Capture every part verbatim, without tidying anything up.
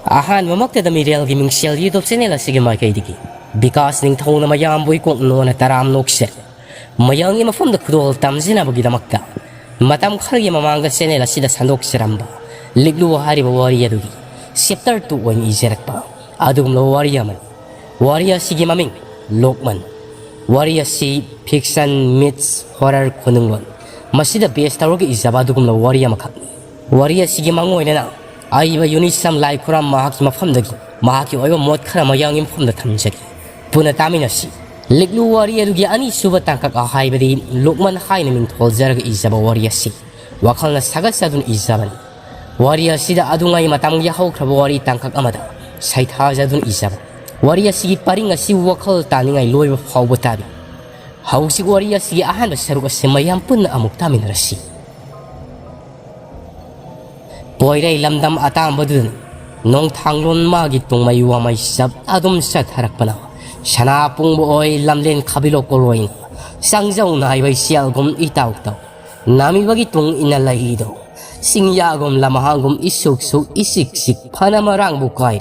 ꯑꯍꯥꯟꯕꯃꯛꯇꯗ ꯃꯤꯔꯦꯜꯒꯤ ꯃꯤꯡꯁꯦꯜ YouTube channel ꯑꯁꯤꯒꯤ ꯃꯥꯏꯀꯩꯗꯒꯤ ꯕꯤꯀꯥꯁ ꯅꯤꯡꯊꯧꯅ ꯃꯌꯥꯝꯕꯨ ꯏꯀꯣꯛ ꯅꯣꯟꯅ ꯇꯔꯥꯝ ꯅꯣꯛꯆꯔꯤ꯫ ꯃꯌꯥꯝꯒꯤ ꯃꯐꯝꯗ ꯈꯨꯗꯣꯜ ꯇꯝꯖꯅꯕꯒꯤꯗꯃꯛꯇ ꯃꯇꯝ ꯈꯔꯒꯤ ꯃꯃꯥꯡꯗ ꯆꯦꯅꯦꯜ ꯑꯁꯤꯗ ꯁꯟꯗꯣꯛꯆꯔꯝꯕ ꯂꯤꯛꯂꯨ ꯍꯥꯏꯔꯤꯕ ꯋꯥꯔꯤ ꯑꯗꯨꯒꯤ ꯆꯦꯞꯇꯔ ꯇꯨ ꯑꯣꯏꯅ ꯏꯖꯔꯛꯄ ꯑꯗꯨꯒꯨꯝꯂꯕ ꯋꯥꯔꯤ ꯑꯃꯅꯤ꯫ ꯋꯥꯔꯤ ꯑꯁꯤꯒꯤ ꯃꯃꯤꯡ ꯂꯣꯛꯃꯟ꯫ ꯋꯥꯔꯤ ꯑꯁꯤ ꯐꯤꯛꯁꯟ, ꯃꯤꯠꯁ, ꯍꯣꯔꯔ, ꯈꯨꯅꯨꯡꯂꯣꯟ, ꯃꯁꯤꯗ ꯕꯦꯁ ꯇꯧꯔꯒ ꯏꯖꯕ ꯑꯗꯨꯒꯨꯝꯂꯕ ꯋꯥꯔꯤ ꯑꯃꯈꯛꯅꯤ꯫ ꯋꯥꯔꯤ ꯑꯁꯤꯒꯤ ꯃꯉꯨ ꯑꯣꯏꯅꯅ ꯑꯏꯕ ꯌꯨꯅꯤꯁꯝ ꯂꯥꯏꯈꯨꯔꯥꯝ ꯃꯍꯥꯛꯀꯤ ꯃꯐꯝꯗꯒꯤ ꯃꯍꯥꯛꯀꯤ ꯑꯣꯏꯕ ꯃꯣꯠ ꯈꯔ ꯃꯌꯥꯝꯒꯤ ꯃꯐꯝꯗ ꯊꯝꯖꯒꯦ꯫ ꯄꯨꯟꯅ ꯇꯥꯃꯤꯟꯅꯁꯤ꯫ ꯂꯤꯛꯂꯨ ꯋꯥꯔꯤ ꯑꯗꯨꯒꯤ ꯑꯅꯤꯁꯨꯕ ꯇꯥꯡꯀꯛ ꯍꯥꯏꯕꯗꯤ ꯂꯨꯛꯃꯟ ꯍꯥꯏꯅ ꯃꯤꯡꯊꯣꯜꯖꯔꯒ ꯏꯖꯕ ꯋꯥꯔꯤ ꯑꯁꯤ ꯋꯥꯈꯜꯅ ꯁꯥꯒꯠꯆꯗꯨꯅ ꯏꯖꯕꯅꯤ꯫ ꯋꯥꯔꯤ ꯑꯁꯤꯗ ꯑꯗꯨꯉꯩ ꯃꯇꯝꯒꯤ ꯍꯧꯈ꯭ꯔꯕ ꯋꯥꯔꯤ ꯇꯥꯡꯀꯛ ꯑꯃꯗ ꯁꯩꯊꯥꯖꯗꯨꯅ ꯏꯖꯕꯅꯤ꯫ ꯋꯥꯔꯤ ꯑꯁꯤꯒꯤ ꯄꯔꯤꯡ ꯑꯁꯤ ꯋꯥꯈꯜ ꯇꯥꯅꯤꯡꯉꯥꯏ ꯂꯣꯏꯕ ꯐꯥꯎꯕ ꯇꯥꯕꯤ꯫ ꯍꯧꯖꯤꯛ ꯋꯥꯔꯤ ꯑꯁꯤꯒꯤ ꯑꯍꯥꯟꯕ ꯁꯔꯨꯛ ꯑꯁꯤ ꯃꯌꯥꯝ ꯄꯨꯟꯅ ꯑꯃꯨꯛ ꯇꯥꯃꯤꯟꯅꯔꯁꯤ꯫ ꯄꯣꯏꯔꯩ ꯂꯝꯗꯝ ꯑꯇꯥꯡꯕꯗꯨꯗꯅꯤ ꯅꯣꯡꯊꯥꯡꯂꯣꯟ ꯃꯥꯒꯤ ꯇꯨꯡꯃꯩ ꯋꯥꯃꯩ ꯆꯞ ꯑꯗꯨꯝ ꯆꯠꯊꯔꯛꯄꯅ ꯁꯅꯥ ꯄꯨꯡꯕ ꯑꯣꯏ ꯂꯝꯂꯦꯟ ꯈꯥꯕꯤꯂꯣꯛ ꯀꯣꯂꯣꯏꯅ ꯆꯪꯖꯧ ꯅꯥꯏꯕ ꯏꯆꯦꯜꯒꯨꯝ ꯏꯇꯥꯎ ꯇꯧ꯫ ꯅꯥꯃꯤꯕꯒꯤ ꯇꯨꯡ ꯏꯟꯅ ꯂꯩꯔꯤꯗꯣ ꯆꯤꯡꯌꯥꯒꯨꯝ ꯂꯝꯍꯥꯡꯒꯨꯝ ꯏꯁꯨꯛ ꯁꯨꯛ ꯏꯆꯤꯛ ꯆꯤꯛ ꯐꯅ ꯃꯔꯥꯡꯕꯨ ꯀꯥꯏ꯫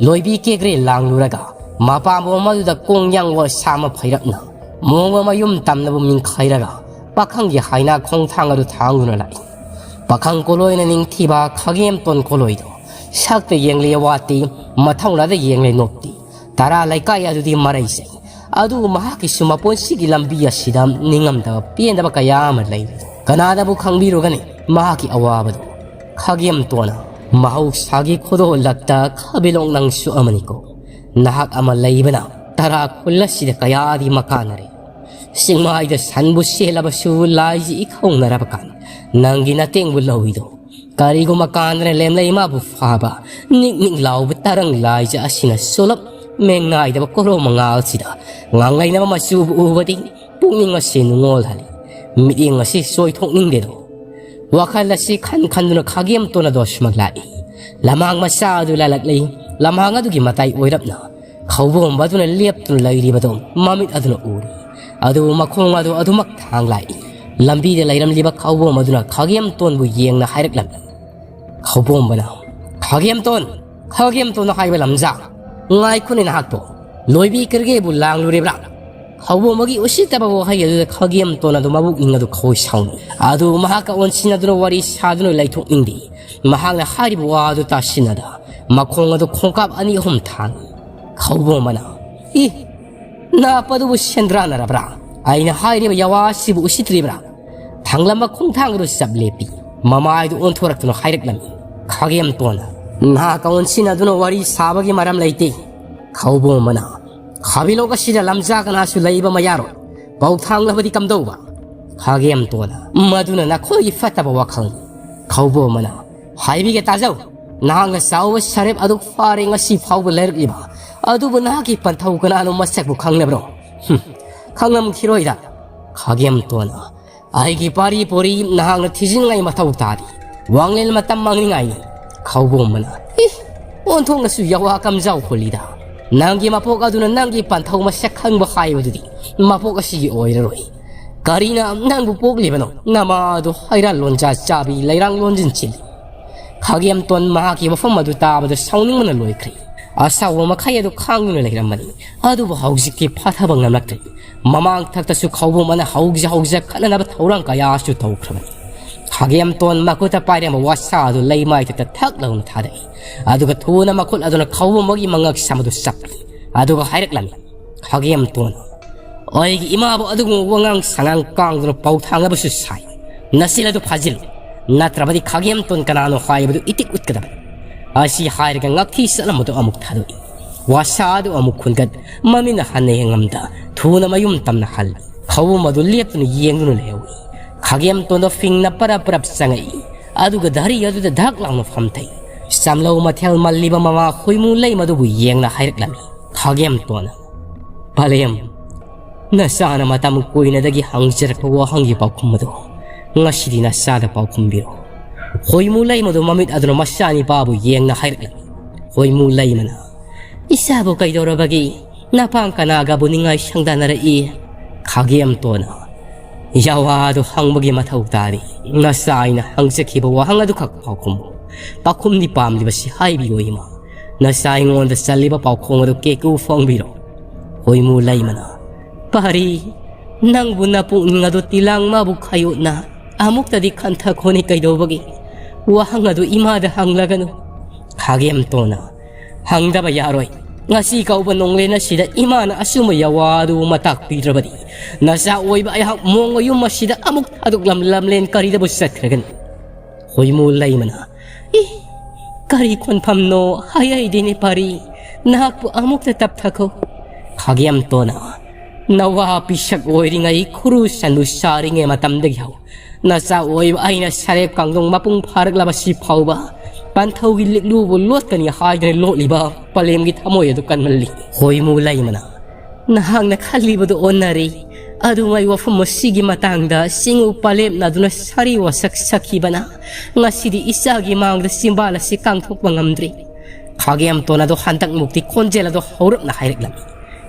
ꯂꯣꯏꯕꯤ ꯀꯦꯒ꯭ꯔꯦ ꯂꯥꯡꯂꯨꯔꯒ ꯃꯄꯥꯝꯕꯣꯝ ꯑꯗꯨꯗ ꯀꯣꯡ ꯌꯥꯡꯋ ꯁꯥꯃ ꯐꯩꯔꯞꯅ ꯃꯣꯡꯕ ꯃꯌꯨꯝ ꯇꯝꯅꯕ ꯃꯤꯡꯈꯥꯏꯔꯒ ꯄꯥꯈꯪꯒꯤ ꯍꯥꯏꯅ ꯈꯣꯡꯊꯥꯡ ꯑꯗꯨ ꯊꯥꯡꯗꯨꯅ ꯂꯥꯛꯏ꯫ ꯄꯥꯈꯪ ꯀꯣꯂꯣꯏꯅ ꯅꯤꯡꯊꯤꯕ ꯈꯥꯒꯦꯝꯇꯣꯟ ꯀꯣꯂꯣꯏꯗꯣ ꯁꯛꯇ ꯌꯦꯡꯂꯦ ꯋꯥꯠꯇꯦ, ꯃꯊꯧꯅꯥꯗ ꯌꯦꯡꯂꯦ ꯅꯣꯞꯇꯦ꯫ ꯇꯔꯥ ꯂꯩꯀꯥꯏ ꯑꯗꯨꯗꯤ ꯃꯔꯩ ꯆꯩ꯫ ꯑꯗꯨꯕꯨ ꯃꯍꯥꯛꯀꯤꯁꯨ ꯃꯄꯨꯟꯁꯤꯒꯤ ꯂꯝꯕꯤ ꯑꯁꯤꯗ ꯅꯤꯡꯉꯝꯗꯕ ꯄꯦꯟꯗꯕ ꯀꯌꯥ ꯑꯃ ꯂꯩꯔꯤ꯫ ꯀꯅꯥꯅꯕꯨ ꯈꯪꯕꯤꯔꯨꯒꯅꯤ ꯃꯍꯥꯛꯀꯤ ꯑꯋꯥꯕꯗꯨ? ꯈꯥꯒꯦꯝꯇꯣꯟꯅ ꯃꯍꯧꯁꯥꯒꯤ ꯈꯨꯗꯣꯜꯂꯛꯇ ꯈꯥꯕꯤꯂꯣꯡ ꯅꯪꯁꯨ ꯑꯃꯅꯤꯀꯣ꯫ ꯅꯍꯥꯛ ꯑꯃ ꯂꯩꯕꯅ ꯇꯔꯥ ꯈꯨꯜ ꯑꯁꯤꯗ ꯀꯌꯥꯗꯤ ꯃꯀꯥꯟꯅꯔꯦ꯫ ꯆꯤꯡꯃꯥꯏꯗ ꯁꯟꯕꯨ ꯆꯦꯜꯂꯕꯁꯨ ꯂꯥꯏꯁꯤ ꯏꯈꯧꯅꯔꯕ ꯀꯥꯟ ꯅꯪꯒꯤ ꯅꯇꯦꯡꯕꯨ ꯂꯧꯏꯗꯣ꯫ ꯀꯔꯤꯒꯨꯝꯕ ꯀꯥꯟꯗꯅ ꯂꯦꯝꯂꯩ ꯃꯥꯕꯨ ꯐꯥꯕ ꯅꯤꯛ ꯅꯤꯛ ꯂꯥꯎꯕ ꯇꯔꯪ ꯂꯥꯏꯖ ꯑꯁꯤꯅ ꯆꯣꯂꯞ ꯃꯦꯡꯅꯥꯏꯗꯕ ꯀꯣꯔꯧ ꯃꯉꯥꯜꯁꯤꯗ ꯉꯥꯡꯂꯩꯅꯕ ꯃꯆꯨꯕꯨ ꯎꯕꯗꯤ ꯄꯨꯛꯅꯤꯡ ꯑꯁꯤ ꯅꯨꯡꯉꯣꯜꯍꯜꯂꯤ꯫ ꯃꯤꯠꯌꯦꯡ ꯑꯁꯤ ꯆꯣꯏꯊꯣꯛꯅꯤꯡꯗꯦꯗꯣ꯫ ꯋꯥꯈꯜ ꯑꯁꯤ ꯈꯟ ꯈꯟꯗꯨꯅ ꯈꯥꯒꯦꯝꯇꯣꯟ ꯑꯗꯣ ꯁꯨꯃꯛ ꯂꯥꯛꯏ꯫ ꯂꯃꯥꯡ ꯃꯆꯥ ꯑꯗꯨ ꯂꯥꯜꯂꯛꯂꯤ꯫ ꯂꯃꯥꯡ ꯑꯗꯨꯒꯤ ꯃꯇꯥꯏ ꯑꯣꯏꯔꯞꯅ ꯈꯧꯕꯣꯝꯕ ꯑꯗꯨꯅ ꯂꯦꯞꯇꯨꯅ ꯂꯩꯔꯤꯕꯗꯨ ꯃꯃꯤꯠ ꯑꯗꯨꯅ ꯎꯔꯤ꯫ ꯑꯗꯨꯕꯨ ꯃꯈꯣꯡ ꯑꯗꯨ ꯑꯗꯨꯃꯛ ꯊꯥꯡ ꯂꯥꯛꯏ꯫ ꯂꯝꯕꯤꯗ ꯂꯩꯔꯝꯂꯤꯕ ꯈꯧꯕꯣꯝ ꯑꯗꯨꯅ ꯈꯥꯒꯦꯝꯇꯣꯟꯕꯨ ꯌꯦꯡꯅ ꯍꯥꯏꯔꯛꯂꯝꯃꯤ꯫ ꯈꯧꯕꯣꯝꯕꯅ "ꯈꯥꯒꯦꯝꯇꯣꯟ, ꯈꯥꯒꯦꯝꯇꯣꯟ ꯍꯥꯏꯕ ꯂꯝꯖꯥ, ꯉꯥꯏꯈꯣꯅꯦ ꯅꯍꯥꯛꯄꯣ, ꯂꯣꯏꯕꯤ ꯀꯔꯒꯦꯕꯨ ꯂꯥꯡꯂꯨꯔꯤꯕ꯭ꯔꯥ?" ꯈꯧꯕꯨꯝ ꯑꯃꯒꯤ ꯎꯁꯤꯠꯇꯕ ꯋꯥꯍꯩ ꯑꯗꯨꯗ ꯈꯥꯒꯦꯝꯇꯣꯟ ꯑꯗꯨ ꯃꯕꯨꯛꯅꯤꯡ ꯑꯗꯨ ꯈꯣꯏ ꯁꯥꯎꯅꯤ꯫ ꯑꯗꯨ ꯃꯍꯥꯛꯀ ꯑꯣꯟꯁꯤꯟꯅꯗꯨꯅ ꯋꯥꯔꯤ ꯁꯥꯗꯨꯅ ꯂꯩꯊꯣꯛꯅꯤꯡꯗꯦ꯫ ꯃꯍꯥꯛꯅ ꯍꯥꯏꯔꯤꯕ ꯋꯥ ꯑꯗꯨ ꯇꯥꯁꯤꯟꯅꯗ ꯃꯈꯣꯡ ꯑꯗꯨ ꯈꯣꯡꯀꯥꯞ ꯑꯅꯤ ꯑꯍꯨꯝ ꯊꯥꯡꯏ꯫ ꯈꯧꯕꯨꯝ ꯑꯃꯅ, "ꯏ, ꯅꯥꯞ ꯑꯗꯨꯕꯨ ꯁꯦꯟꯗ꯭ꯔꯥꯅꯔꯕ꯭ꯔꯥ? ꯑꯩꯅ ꯍꯥꯏꯔꯤꯕ ꯌꯥꯋꯥ ꯑꯁꯤꯕꯨ ꯎꯁꯤꯠꯇ꯭ꯔꯤꯕ꯭ꯔꯥ?" ꯊꯥꯡꯂꯝꯕ ꯈꯣꯡꯊꯥꯡ ꯑꯗꯨ ꯆꯞ ꯂꯦꯞꯄꯤ꯫ ꯃꯃꯥꯏꯗꯨ ꯑꯣꯟꯊꯣꯔꯛꯇꯨꯅ ꯍꯥꯏꯔꯛꯂꯝꯃꯤ, "ꯈꯥꯒꯦꯝꯇꯣꯟ, ꯅꯍꯥꯛꯀ ꯑꯣꯟꯁꯤꯟꯅꯗꯨꯅ ꯋꯥꯔꯤ ꯁꯥꯕꯒꯤ ꯃꯔꯝ ꯂꯩꯇꯦ꯫ ꯈꯧꯕꯨꯝ ꯑꯃꯅ, ꯈꯥꯕꯤꯂꯣꯛ ꯑꯁꯤꯗ ꯂꯝꯖꯥ ꯀꯅꯥꯁꯨ ꯂꯩꯕ ꯃꯌꯥꯔꯣꯏ꯫ ꯄꯥꯎ ꯊꯥꯡꯂꯕꯗꯤ ꯀꯝꯗꯧꯕ?" ꯈꯥꯒꯦꯝꯇꯣꯟ, "ꯃꯗꯨꯅ ꯅꯈꯣꯏꯒꯤ ꯐꯠꯇꯕ ꯋꯥꯈꯜꯅꯤ꯫" ꯈꯧꯕꯨꯝ ꯑꯃꯅ, "ꯍꯥꯏꯕꯤꯒꯦ ꯇꯥꯖꯧ, ꯅꯍꯥꯛꯅ ꯆꯥꯎꯕ ꯁꯔꯦꯞ ꯑꯗꯨ ꯐꯥꯔꯦ ꯉꯁꯤ ꯐꯥꯎꯕ ꯂꯩꯔꯛꯂꯤꯕ, ꯑꯗꯨꯕꯨ ꯅꯍꯥꯛꯀꯤ ꯄꯟꯊꯧ ꯀꯅꯥꯅꯣ ꯃꯁꯛꯄꯨ ꯈꯪꯅꯕ꯭ꯔꯣ? ꯍꯨꯝ, ꯈꯪꯂꯝꯈꯤꯔꯣꯏꯗ꯫ ꯈꯥꯒꯦꯝꯇꯣꯟ, ꯑꯩꯒꯤ ꯄꯥꯔꯤ ꯄꯨꯔꯤ ꯅꯍꯥꯛꯅ ꯊꯤꯖꯤꯟꯉꯥꯏ ꯃꯊꯧ ꯇꯥꯗꯦ꯫ ꯋꯥꯡꯂꯦꯟ ꯃꯇꯝ ꯃꯥꯡꯅꯤꯡꯉꯥꯏꯅꯤ꯫" ꯈꯧꯕꯨꯝ ꯑꯃꯅ, "ꯏ, ꯑꯣꯟꯊꯣꯛꯅꯁꯨ ꯌꯥꯋꯥ ꯀꯝꯖꯥꯎ ꯍꯨꯜꯂꯤꯗ꯫ ꯅꯪꯒꯤ ꯃꯄꯣꯛ ꯑꯗꯨꯅ ꯅꯪꯒꯤ ꯄꯟꯊꯧ ꯃꯁꯛ ꯈꯪꯕ ꯍꯥꯏꯕꯗꯨꯗꯤ ꯃꯄꯣꯛ ꯑꯁꯤꯒꯤ ꯑꯣꯏꯔꯔꯣꯏ꯫ ꯀꯔꯤꯅ ꯅꯪꯕꯨ ꯄꯣꯛꯂꯤꯕꯅꯣ? ꯅꯃꯥ ꯑꯗꯨ ꯍꯩꯔꯥ ꯂꯣꯟꯖꯥ ꯆꯥꯕꯤ ꯂꯩꯔꯥꯡ ꯂꯣꯟꯖꯤꯟ ꯆꯦꯜꯂꯤ꯫" ꯈꯥꯒꯦꯝꯇꯣꯟ ꯃꯍꯥꯛꯀꯤ ꯋꯥꯐꯝ ꯑꯗꯨ ꯇꯥꯕꯗ ꯁꯥꯎꯅꯤꯡꯕꯅ ꯂꯣꯏꯈ꯭ꯔꯦ꯫ ꯑꯁꯥꯎꯕ ꯃꯈꯩ ꯑꯗꯨ ꯈꯥꯡꯗꯨꯅ ꯂꯩꯔꯝꯕꯅꯤ꯫ ꯑꯗꯨꯕꯨ ꯍꯧꯖꯤꯛꯇꯤ ꯐꯥꯊꯕ ꯉꯝꯂꯛꯇ꯭ꯔꯦ꯫ ꯃꯃꯥꯡ ꯊꯛꯇꯁꯨ ꯈꯧꯕꯨꯝ ꯑꯃꯅ ꯍꯧꯖ ꯍꯧꯖ ꯈꯠꯅꯅꯕ ꯊꯧꯔꯥꯡ ꯀꯌꯥꯁꯨ ꯇꯧꯈ꯭ꯔꯕꯅꯤ꯫ ꯈꯥꯒꯦꯝꯇꯣꯟ ꯃꯈꯨꯠꯇ ꯄꯥꯏꯔꯝꯕ ꯋꯥꯁꯥ ꯑꯗꯨ ꯂꯩꯃꯥꯏꯊꯛꯇ ꯊꯛ ꯂꯥꯎꯅ ꯊꯥꯗꯈꯤ꯫ ꯑꯗꯨꯒ ꯊꯨꯅ ꯃꯈꯨꯠ ꯑꯗꯨꯅ ꯈꯧꯕꯨꯝ ꯑꯃꯒꯤ ꯃꯉꯛ ꯁꯝ ꯑꯗꯨ ꯆꯞꯄꯤ꯫ ꯑꯗꯨꯒ ꯍꯥꯏꯔꯛꯂꯝꯃꯤ, "ꯈꯥꯒꯦꯝꯇꯣꯟ, ꯑꯩꯒꯤ ꯏꯃꯥꯕꯨ ꯑꯗꯨꯒꯨꯝꯕ ꯋꯥꯉꯥꯡ ꯁꯉꯥꯡ ꯀꯥꯡꯗꯨꯅ ꯄꯥꯎ ꯊꯥꯡꯅꯕꯁꯨ ꯁꯥꯏ꯫ ꯅꯆꯤꯟ ꯑꯗꯨ ꯐꯥꯖꯤꯜꯂꯨ, ꯅꯠꯇ꯭ꯔꯕꯗꯤ ꯈꯥꯒꯦꯝꯇꯣꯟ ꯀꯅꯥꯅꯣ ꯍꯥꯏꯕꯗꯨ ꯏꯇꯤꯛ ꯎꯠꯀꯗꯕꯅꯤ꯫" ꯑꯁꯤ ꯍꯥꯏꯔꯒ ꯉꯛꯊꯤ ꯆꯠꯂꯝꯕꯗꯨ ꯑꯃꯨꯛ ꯊꯥꯗꯣꯛꯏ꯫ ꯋꯥꯁꯥ ꯑꯗꯨ ꯑꯃꯨꯛ ꯈꯨꯟꯒꯠ, ꯃꯃꯤꯠꯅ ꯍꯟꯅ ꯌꯦꯡꯂꯝꯗ ꯊꯨꯅ ꯃꯌꯨꯝ ꯇꯝꯅ ꯍꯜꯂꯤ꯫ ꯈꯧꯕꯨꯝ ꯑꯗꯨ ꯂꯦꯞꯇꯨꯅ ꯌꯦꯡꯗꯨꯅ ꯂꯩꯍꯧꯏ꯫ ꯈꯥꯒꯦꯝꯇꯣꯟꯗꯣ ꯐꯤꯡꯅ ꯄꯔꯞ ꯄꯔꯞ ꯆꯪꯉꯛꯏ꯫ ꯑꯗꯨꯒ ꯙꯔꯤ ꯑꯗꯨꯗ ꯙꯛ ꯂꯥꯎꯅ ꯐꯝꯊꯩ꯫ ꯆꯝꯂꯧ ꯃꯊꯦꯜ ꯃꯜꯂꯤꯕ ꯃꯃꯥ ꯈꯣꯏꯃꯨ ꯂꯩꯃꯗꯨꯕꯨ ꯌꯦꯡꯅ ꯍꯥꯏꯔꯛꯂꯝꯃꯤ꯫ ꯈꯥꯒꯦꯝꯇꯣꯟ, "ꯄꯂꯦꯝ, ꯅꯆꯥꯅ ꯃꯇꯝ ꯀꯨꯏꯅꯗꯒꯤ ꯍꯪꯖꯔꯛꯄ ꯋꯥꯍꯪꯒꯤ ꯄꯥꯎꯈꯨꯝ ꯑꯗꯨ ꯉꯁꯤꯗꯤ ꯅꯆꯥꯗ ꯄꯥꯎꯈꯨꯝꯕꯤꯔꯣ꯫" ꯈꯣꯏꯃꯨ ꯂꯩꯃꯗꯨ ꯃꯃꯤꯠ ꯑꯗꯨꯅ ꯃꯆꯥꯅꯤꯄꯥꯕꯨ ꯌꯦꯡꯅ ꯍꯥꯏꯔꯛꯂꯝꯃꯤ꯫ ꯈꯣꯏꯃꯨ ꯂꯩꯃꯅ, "ꯏꯆꯥꯕꯨ ꯀꯩꯗꯧꯔꯕꯒꯦ? ꯅꯄꯥꯡ ꯀꯅꯥꯒꯕꯨ ꯅꯤꯡꯉꯥꯏ ꯁꯪꯗꯥꯅꯔꯛꯏ?" ꯈꯥꯒꯦꯝꯇꯣꯟꯅ, "ꯌꯥꯋꯥꯗꯨ ꯍꯪꯕꯒꯤ ꯃꯊꯧ ꯇꯥꯔꯤ꯫ ꯅꯆꯥ ꯑꯩꯅ ꯍꯪꯖꯈꯤꯕ ꯋꯥꯍꯪ ꯑꯗꯨꯈꯛ ꯄꯥꯎꯈꯨꯝꯃꯨ꯫ ꯄꯥꯈꯨꯝꯗꯤ ꯄꯥꯝꯂꯤꯕꯁꯤ ꯍꯥꯏꯕꯤꯌꯣ ꯏꯃꯥ꯫ ꯅꯆꯥ ꯑꯩꯉꯣꯟꯗ ꯆꯜꯂꯤꯕ ꯄꯥꯎꯈꯣꯡ ꯑꯗꯨ ꯀꯦꯛꯎ ꯐꯣꯡꯕꯤꯔꯣ꯫ ꯈꯣꯏꯃꯨ ꯂꯩꯃꯅ, ꯄꯥꯔꯤ, ꯅꯪꯕꯨ ꯅꯄꯨꯛꯅꯤꯡ ꯑꯗꯨ ꯇꯤꯂꯥꯡ ꯃꯥꯕꯨ ꯈꯥꯏꯌꯣꯠꯅ ꯑꯃꯨꯛꯇꯗꯤ ꯈꯟꯊꯈꯣꯅꯤ ꯀꯩꯗꯧꯕꯒꯤ? ꯋꯥꯍꯪ ꯑꯗꯨ ꯏꯃꯥꯗ ꯍꯪꯂꯒꯅꯨ꯫ ꯈꯥꯒꯦꯝꯇꯣꯟꯅ, ꯍꯪꯗꯕ ꯌꯥꯔꯣꯏ꯫ ꯉꯁꯤ ꯀꯧꯕ ꯅꯣꯡꯂꯦꯟ ꯑꯁꯤꯗ ꯏꯃꯥꯅ ꯑꯆꯨꯝꯕ ꯌꯥꯋꯥ ꯑꯗꯨ ꯃꯇꯥꯛ ꯄꯤꯗ꯭ꯔꯕꯗꯤ ꯅꯆꯥ ꯑꯣꯏꯕ ꯑꯩꯍꯥꯛ ꯃꯣꯡ ꯃꯌꯨꯝ ꯑꯁꯤꯗ ꯑꯃꯨꯛ ꯊꯥꯗꯣꯛꯂꯝ ꯂꯝꯂꯦꯟ ꯀꯔꯤꯗꯕꯨ ꯆꯠꯈ꯭ꯔꯒꯅꯤ? ꯈꯣꯏꯃꯨ ꯂꯩꯃꯅ, ꯏ, ꯀꯔꯤ ꯈꯣꯟꯐꯝꯅꯣ ꯍꯥꯏꯔꯩꯗꯦꯅꯦ ꯄꯥꯔꯤ, ꯅꯍꯥꯛꯄꯨ ꯑꯃꯨꯛꯇ ꯇꯞꯊꯈꯣ꯫ ꯈꯥꯒꯦꯝꯇꯣꯟꯅ, ꯅꯋꯥ ꯄꯤꯁꯛ ꯑꯣꯏꯔꯤꯉꯩ ꯈꯨꯔꯨ ꯁꯟꯗꯨ ꯁꯥꯔꯤꯉꯩ ꯃꯇꯝꯗꯒꯤ ꯍꯧ ꯅꯆꯥ ꯑꯣꯏꯕ ꯑꯩꯅ ꯁꯔꯦꯞ ꯀꯥꯡꯗꯣꯡ ꯃꯄꯨꯡ ꯐꯥꯔꯛꯂꯕꯁꯤ ꯐꯥꯎꯕ ꯄꯟꯊꯧꯒꯤ ꯂꯤꯛꯂꯨꯕꯨ ꯂꯣꯠꯀꯅꯤ ꯍꯥꯏꯗꯨꯅ ꯂꯣꯠꯂꯤꯕ ꯄꯂꯦꯝꯒꯤ ꯊꯃꯣꯏ ꯑꯗꯨ ꯀꯟꯃꯜꯂꯤ꯫ ꯈꯣꯏꯃꯨ ꯂꯩꯃꯅ, ꯅꯍꯥꯛꯅ ꯈꯜꯂꯤꯕꯗꯨ ꯑꯣꯟꯅꯔꯦ꯫ ꯑꯗꯨꯉꯩ ꯋꯥꯐꯝ ꯑꯁꯤꯒꯤ ꯃꯇꯥꯡꯗ ꯆꯤꯡꯎ ꯄꯂꯦꯝꯅꯗꯨꯅ ꯁꯥꯔꯤ ꯋꯥꯁꯛ ꯁꯛꯈꯤꯕꯅ ꯉꯁꯤꯗꯤ ꯏꯆꯥꯒꯤ ꯃꯥꯡꯗ ꯆꯤꯝꯕꯥꯜ ꯑꯁꯤ ꯀꯥꯡꯊꯣꯛꯄ ꯉꯝꯗ꯭ꯔꯦ꯫ ꯈꯥꯒꯦꯝꯇꯣꯟꯅ ꯑꯗꯨ ꯍꯟꯗꯛꯃꯨꯛꯇꯤ ꯈꯣꯟꯖꯦꯜ ꯑꯗꯨ ꯍꯧꯔꯞꯅ ꯍꯥꯏꯔꯛꯂꯝꯃꯤ꯫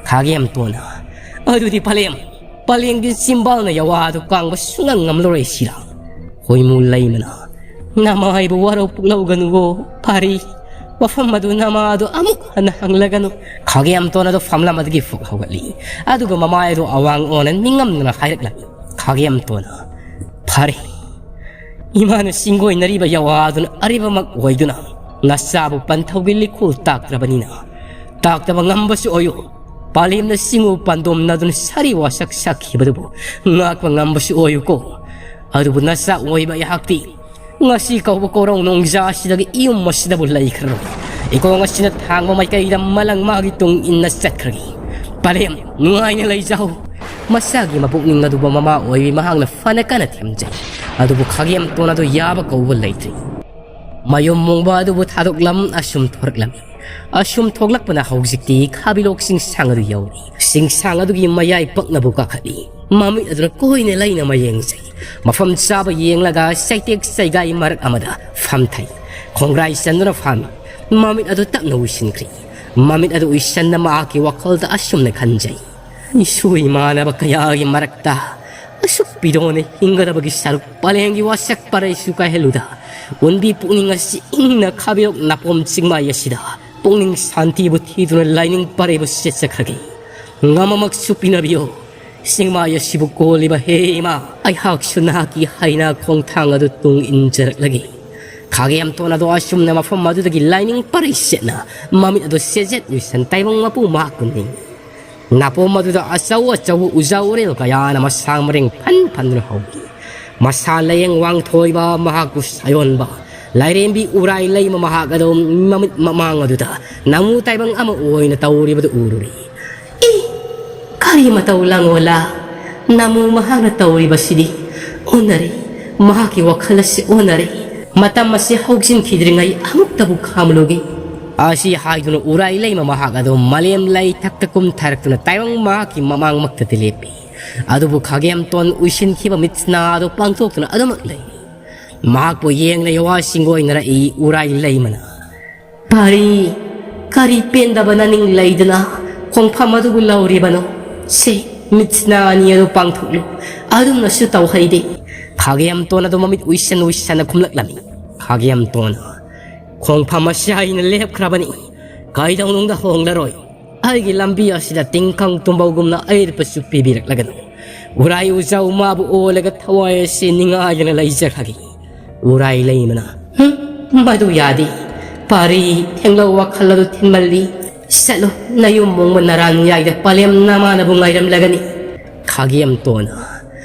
ꯈꯥꯒꯦꯝꯇꯣꯟꯅ, ꯑꯗꯨꯗꯤ ꯄꯂꯦꯝ, ꯄꯂꯦꯝꯒꯤ ꯆꯤꯝꯕꯥꯜꯅ ꯌꯥꯋꯥꯗꯨ ꯀꯥꯡꯕ ꯁꯨꯡꯉꯝ ꯉꯝꯂꯔꯣꯏ ꯁꯤꯔꯥ? ꯈꯣꯏꯃꯨ ꯂꯩꯃꯅ, ꯅꯃꯥꯏꯕꯨ ꯋꯥꯔꯧ ꯄꯨꯛꯂꯧꯒꯅꯨꯋꯣ ꯄꯥꯔꯤ꯫ ꯋꯥꯐꯝ ꯑꯗꯨ ꯅꯃꯥ ꯑꯗꯨ ꯑꯃꯨꯛ ꯍꯟꯅ ꯍꯪꯂꯒꯅꯨ꯫ ꯈꯥꯒꯦꯝꯇꯣꯟ ꯑꯗꯨ ꯐꯝꯂꯝ ꯑꯗꯨꯒꯤ ꯐꯨꯛ ꯍꯧꯒꯠꯂꯤ꯫ ꯑꯗꯨꯒ ꯃꯃꯥꯏ ꯑꯗꯨ ꯑꯋꯥꯡ ꯑꯣꯟꯅ ꯅꯤꯡꯉꯝꯗꯅ ꯍꯥꯏꯔꯛꯂꯝꯃꯤ꯫ ꯈꯥꯒꯦꯝꯇꯣꯟꯅ, ꯐꯔꯦ, ꯏꯃꯥꯅ ꯆꯤꯡꯒꯣꯏꯅꯔꯤꯕ ꯌꯥꯋꯥꯗꯨꯅ ꯑꯔꯤꯕꯃꯛ ꯑꯣꯏꯗꯨꯅ ꯅꯆꯥꯕꯨ ꯄꯟꯊꯧꯒꯤ ꯂꯤꯈꯨꯜ ꯇꯥꯛꯇ꯭ꯔꯕꯅꯤꯅ ꯇꯥꯛꯇꯕ ꯉꯝꯕꯁꯨ ꯑꯣꯏꯌꯨ꯫ ꯄꯥꯂꯦꯝꯅ ꯆꯤꯡꯎ ꯄꯥꯟꯗꯣꯝꯅꯗꯨꯅ ꯁꯥꯔꯤ ꯋꯥꯁꯛ ꯁꯛꯈꯤꯕꯗꯨꯕꯨ ꯉꯥꯛꯄ ꯉꯝꯕꯁꯨ ꯑꯣꯏꯌꯨꯀꯣ꯫ ꯑꯗꯨꯕꯨ ꯅꯆꯥ ꯑꯣꯏꯕ ꯑꯩꯍꯥꯛꯇꯤ ꯉꯁꯤ ꯀꯧꯕ ꯀꯣꯔꯧ ꯅꯣꯡꯖꯥ ꯑꯁꯤꯗꯒꯤ ꯏꯌꯨꯝ ꯑꯁꯤꯗꯕꯨ ꯂꯩꯈ꯭ꯔꯔꯣꯏ꯫ ꯏꯀꯣꯡ ꯑꯁꯤꯅ ꯊꯥꯡꯕ ꯃꯥꯏꯀꯩꯗ ꯃꯂꯪ ꯃꯥꯒꯤ ꯇꯨꯡ ꯏꯟꯅ ꯆꯠꯈ꯭ꯔꯒꯦ꯫ ꯄꯥꯂꯦꯝ, ꯅꯨꯡꯉꯥꯏꯅ ꯂꯩꯖꯍꯧ꯫ ꯃꯆꯥꯒꯤ ꯃꯄꯨꯛꯅꯤꯡ ꯑꯗꯨꯕꯨ ꯃꯃꯥ ꯑꯣꯏꯕꯤ ꯃꯍꯥꯛꯅ ꯐꯅ ꯀꯟꯅ ꯊꯦꯝꯖꯩ꯫ ꯑꯗꯨꯕꯨ ꯈꯥꯒꯦꯝꯇꯣꯟ ꯑꯗꯨ ꯌꯥꯕ ꯀꯧꯕ ꯂꯩꯇ꯭ꯔꯤ꯫ ꯃꯌꯨꯝ ꯃꯨꯡꯕ ꯑꯗꯨꯕꯨ ꯊꯥꯗꯣꯛꯂꯝ ꯑꯁꯨꯝ ꯊꯣꯔꯛꯂꯝꯃꯤ꯫ ꯑꯁꯨꯝ ꯊꯣꯛꯂꯛꯄꯅ ꯍꯧꯖꯤꯛꯇꯤ ꯈꯥꯕꯤꯂꯣꯛ ꯆꯤꯡꯁꯥꯡ ꯑꯗꯨ ꯌꯧꯔꯤ꯫ ꯆꯤꯡꯁꯥꯡ ꯑꯗꯨꯒꯤ ꯃꯌꯥꯏ ꯄꯛꯅꯕꯨ ꯀꯥꯈꯠꯂꯤ꯫ ꯃꯃꯤꯠ ꯑꯗꯨꯅ ꯀꯣꯏꯅ ꯂꯩꯅ ꯃꯌꯦꯡ ꯆꯩ꯫ ꯃꯐꯝ ꯆꯥꯕ ꯌꯦꯡꯂꯒ ꯆꯩꯇꯦꯛ ꯆꯩꯒꯥꯏ ꯃꯔꯛ ꯑꯃꯗ ꯐꯝꯊꯩ꯫ ꯈꯣꯡꯒ꯭ꯔꯥꯏ ꯆꯟꯗꯨꯅ ꯐꯝꯃꯤ꯫ ꯃꯃꯤꯠ ꯑꯗꯨ ꯇꯞꯅ ꯎꯏꯁꯤꯟꯈ꯭ꯔꯤ꯫ ꯃꯃꯤꯠ ꯑꯗꯨ ꯎꯏꯁꯟꯅ ꯃꯍꯥꯛꯀꯤ ꯋꯥꯈꯜꯗ ꯑꯁꯨꯝꯅ ꯈꯟꯖꯩ, ꯏꯁꯨ ꯏꯃꯥꯟꯅꯕ ꯀꯌꯥꯒꯤ ꯃꯔꯛꯇ ꯑꯁꯨꯛ ꯄꯤꯗꯣꯅ ꯍꯤꯡꯒꯗꯕꯒꯤ ꯁꯔꯨꯛ ꯄꯂꯦꯝꯒꯤ ꯋꯥꯁꯛ ꯄꯔꯩꯁꯨ ꯀꯥꯏꯍꯜꯂꯨꯗ, ꯎꯟꯕꯤ ꯄꯨꯛꯅꯤꯡ ꯑꯁꯤ ꯏꯪꯅ ꯈꯥꯕꯤꯔꯣꯛ ꯅꯥꯄꯣꯝ ꯆꯤꯡꯃꯥꯏ ꯑꯁꯤꯗ ꯄꯨꯛꯅꯤꯡ ꯁꯥꯟꯇꯤꯕꯨ ꯊꯤꯗꯨꯅ ꯂꯥꯏꯅꯤꯡ ꯄꯔꯩꯕꯨ ꯆꯦꯠꯆꯈ꯭ꯔꯒꯦ꯫ ꯉꯝꯃꯃꯛꯁꯨ ꯄꯤꯅꯕꯤꯌꯣ꯫ ꯆꯤꯡꯃꯥꯏ ꯑꯁꯤꯕꯨ ꯀꯣꯜꯂꯤꯕ ꯍꯦ ꯏꯃꯥ, ꯑꯩꯍꯥꯛꯁꯨ ꯅꯍꯥꯛꯀꯤ ꯍꯩꯅꯥ ꯈꯣꯡꯊꯥꯡ ꯑꯗꯨ ꯇꯨꯡ ꯏꯟꯖꯔꯛꯂꯒꯦ꯫ ꯈꯥꯒꯦꯝꯇꯣꯟ ꯑꯗꯣ ꯑꯁꯨꯝꯅ ꯃꯐꯝ ꯑꯗꯨꯗꯒꯤ ꯂꯥꯏꯅꯤꯡ ꯄꯔꯩ ꯆꯦꯠꯅ ꯃꯃꯤꯠ ꯑꯗꯨ ꯁꯦꯖꯦꯠ ꯎꯏꯁꯟ ꯇꯥꯏꯕꯪ ꯃꯄꯨ ꯃꯍꯥꯛꯄꯨ ꯅꯤꯡꯏ꯫ ꯅꯥꯄꯣꯝ ꯑꯗꯨꯗ ꯑꯆꯧ ꯑꯆꯧꯕ ꯎꯖꯥ ꯎꯔꯦꯜ ꯀꯌꯥꯅ ꯃꯁꯥ ꯃꯔꯦꯡ ꯐꯟ ꯐꯟꯗꯨꯅ ꯍꯧꯏ꯫ ꯃꯁꯥ ꯂꯥꯌꯦꯡ ꯋꯥꯡꯊꯣꯏꯕ ꯃꯍꯥꯛꯄꯨ ꯁꯥꯌꯣꯟꯕ ꯂꯥꯏꯔꯦꯝꯕꯤ ꯎꯔꯥꯏ ꯂꯩꯃ ꯃꯍꯥꯛ ꯑꯗꯨ ꯃꯃꯤꯠ ꯃꯃꯥꯡ ꯑꯗꯨꯗ ꯅꯃꯨ ꯇꯥꯏꯕꯪ ꯑꯃ ꯑꯣꯏꯅ ꯇꯧꯔꯤꯕꯗꯨ ꯎꯔꯨꯔꯦ꯫ ꯏ! ꯀꯔꯤ ꯃꯇꯧ ꯂꯥꯡꯉꯣꯂꯥ? ꯅꯃꯨ ꯃꯍꯥꯛꯅ ꯇꯧꯔꯤꯕꯁꯤꯗꯤ ꯑꯣꯟꯅꯔꯦ꯫ ꯃꯍꯥꯛꯀꯤ ꯋꯥꯈꯜ ꯑꯁꯤ ꯑꯣꯟꯅꯔꯦ꯫ ꯃꯇꯝ ꯑꯁꯤ ꯍꯧꯖꯤꯟꯈꯤꯗ꯭ꯔꯤꯉꯩ ꯑꯃꯨꯛꯇꯕꯨ ꯈꯥꯝꯂꯨꯒꯦ꯫ ꯑꯁꯤ ꯍꯥꯏꯗꯨꯅ ꯎꯔꯥꯏ ꯂꯩꯃ ꯃꯍꯥꯛ ꯑꯗꯨ ꯃꯂꯦꯝ ꯂꯩꯊꯛꯇ ꯀꯨꯝꯊꯔꯛꯇꯨꯅ ꯇꯥꯏꯕꯪ ꯃꯍꯥꯛꯀꯤ ꯃꯃꯥꯡꯃꯛꯇꯗꯤ ꯂꯦꯞꯄꯤ꯫ ꯑꯗꯨꯕꯨ ꯈꯥꯒꯦꯝꯇꯣꯟ ꯎꯏꯁꯤꯟꯈꯤꯕ ꯃꯤꯠꯁꯅꯥ ꯑꯗꯨ ꯄꯥꯡꯊꯣꯛꯇꯨꯅ ꯑꯗꯨꯃꯛ ꯂꯩ꯫ ꯃꯍꯥꯛꯄꯨ ꯌꯦꯡꯅ ꯌꯋꯥ ꯁꯤꯡꯒꯣꯏꯅꯔꯛꯏ ꯎꯔꯥꯏ ꯂꯩꯃꯅ꯫ ꯄꯥꯔꯤ, ꯀꯔꯤ ꯄꯦꯟꯗꯕ ꯅꯅꯤꯡ ꯂꯩꯗꯨꯅ ꯈꯣꯡꯐꯝ ꯑꯗꯨꯕꯨ ꯂꯧꯔꯤꯕꯅꯣ? ꯁꯦ, ꯃꯤꯠꯁꯅꯥ ꯑꯅꯤ ꯑꯗꯨ ꯄꯥꯡꯊꯣꯛꯂꯨ꯫ ꯑꯗꯨꯝꯅꯁꯨ ꯇꯧꯍꯩꯗꯦ꯫ ꯈꯥꯒꯦꯝꯇꯣꯟ ꯑꯗꯨ ꯃꯃꯤꯠ ꯎꯏꯁꯟ ꯎꯏꯁꯟꯅ ꯈꯨꯝꯂꯛꯂꯝꯃꯤ꯫ ꯈꯥꯒꯦꯝꯇꯣꯟ, ꯈꯣꯡꯐꯝ ꯑꯁꯤ ꯑꯩꯅ ꯂꯦꯞꯈ꯭ꯔꯕꯅꯤ꯫ ꯀꯩꯗꯧꯅꯨꯡꯗ ꯍꯣꯡꯂꯔꯣꯏ꯫ ꯑꯩꯒꯤ ꯂꯝꯕꯤ ꯑꯁꯤꯗ ꯇꯤꯡꯈꯪ ꯇꯨꯝꯕꯧꯒꯨꯝꯅ ꯑꯌꯦꯠꯄꯁꯨ ꯄꯤꯕꯤꯔꯛꯂꯒꯅꯨ꯫ ꯎꯔꯥꯏ ꯎꯖꯥꯎ ꯃꯥꯕꯨ ꯑꯣꯜꯂꯒ ꯊꯋꯥꯏ ꯑꯁꯤ ꯅꯤꯡꯉꯥꯏꯗꯅ ꯂꯩꯖꯈ꯭ꯔꯒꯦ꯫ ꯎꯔꯥꯏ ꯂꯩꯃꯅ, ꯍꯨꯝ, ꯃꯗꯨ ꯌꯥꯗꯦ꯫ ꯄꯥꯔꯤ, ꯊꯦꯡꯂꯧ ꯋꯥꯈꯜ ꯑꯗꯨ ꯊꯤꯟꯃꯜꯂꯤ꯫ ꯆꯠꯂꯣ, ꯅꯌꯨꯝ ꯃꯣꯡꯕ ꯅꯔꯥꯟ ꯌꯥꯏꯗ ꯄꯂꯦꯝ ꯅꯃꯥꯅꯕꯨ ꯉꯥꯏꯔꯝꯂꯒꯅꯤ꯫ ꯈꯥꯒꯦꯝꯇꯣꯟꯅ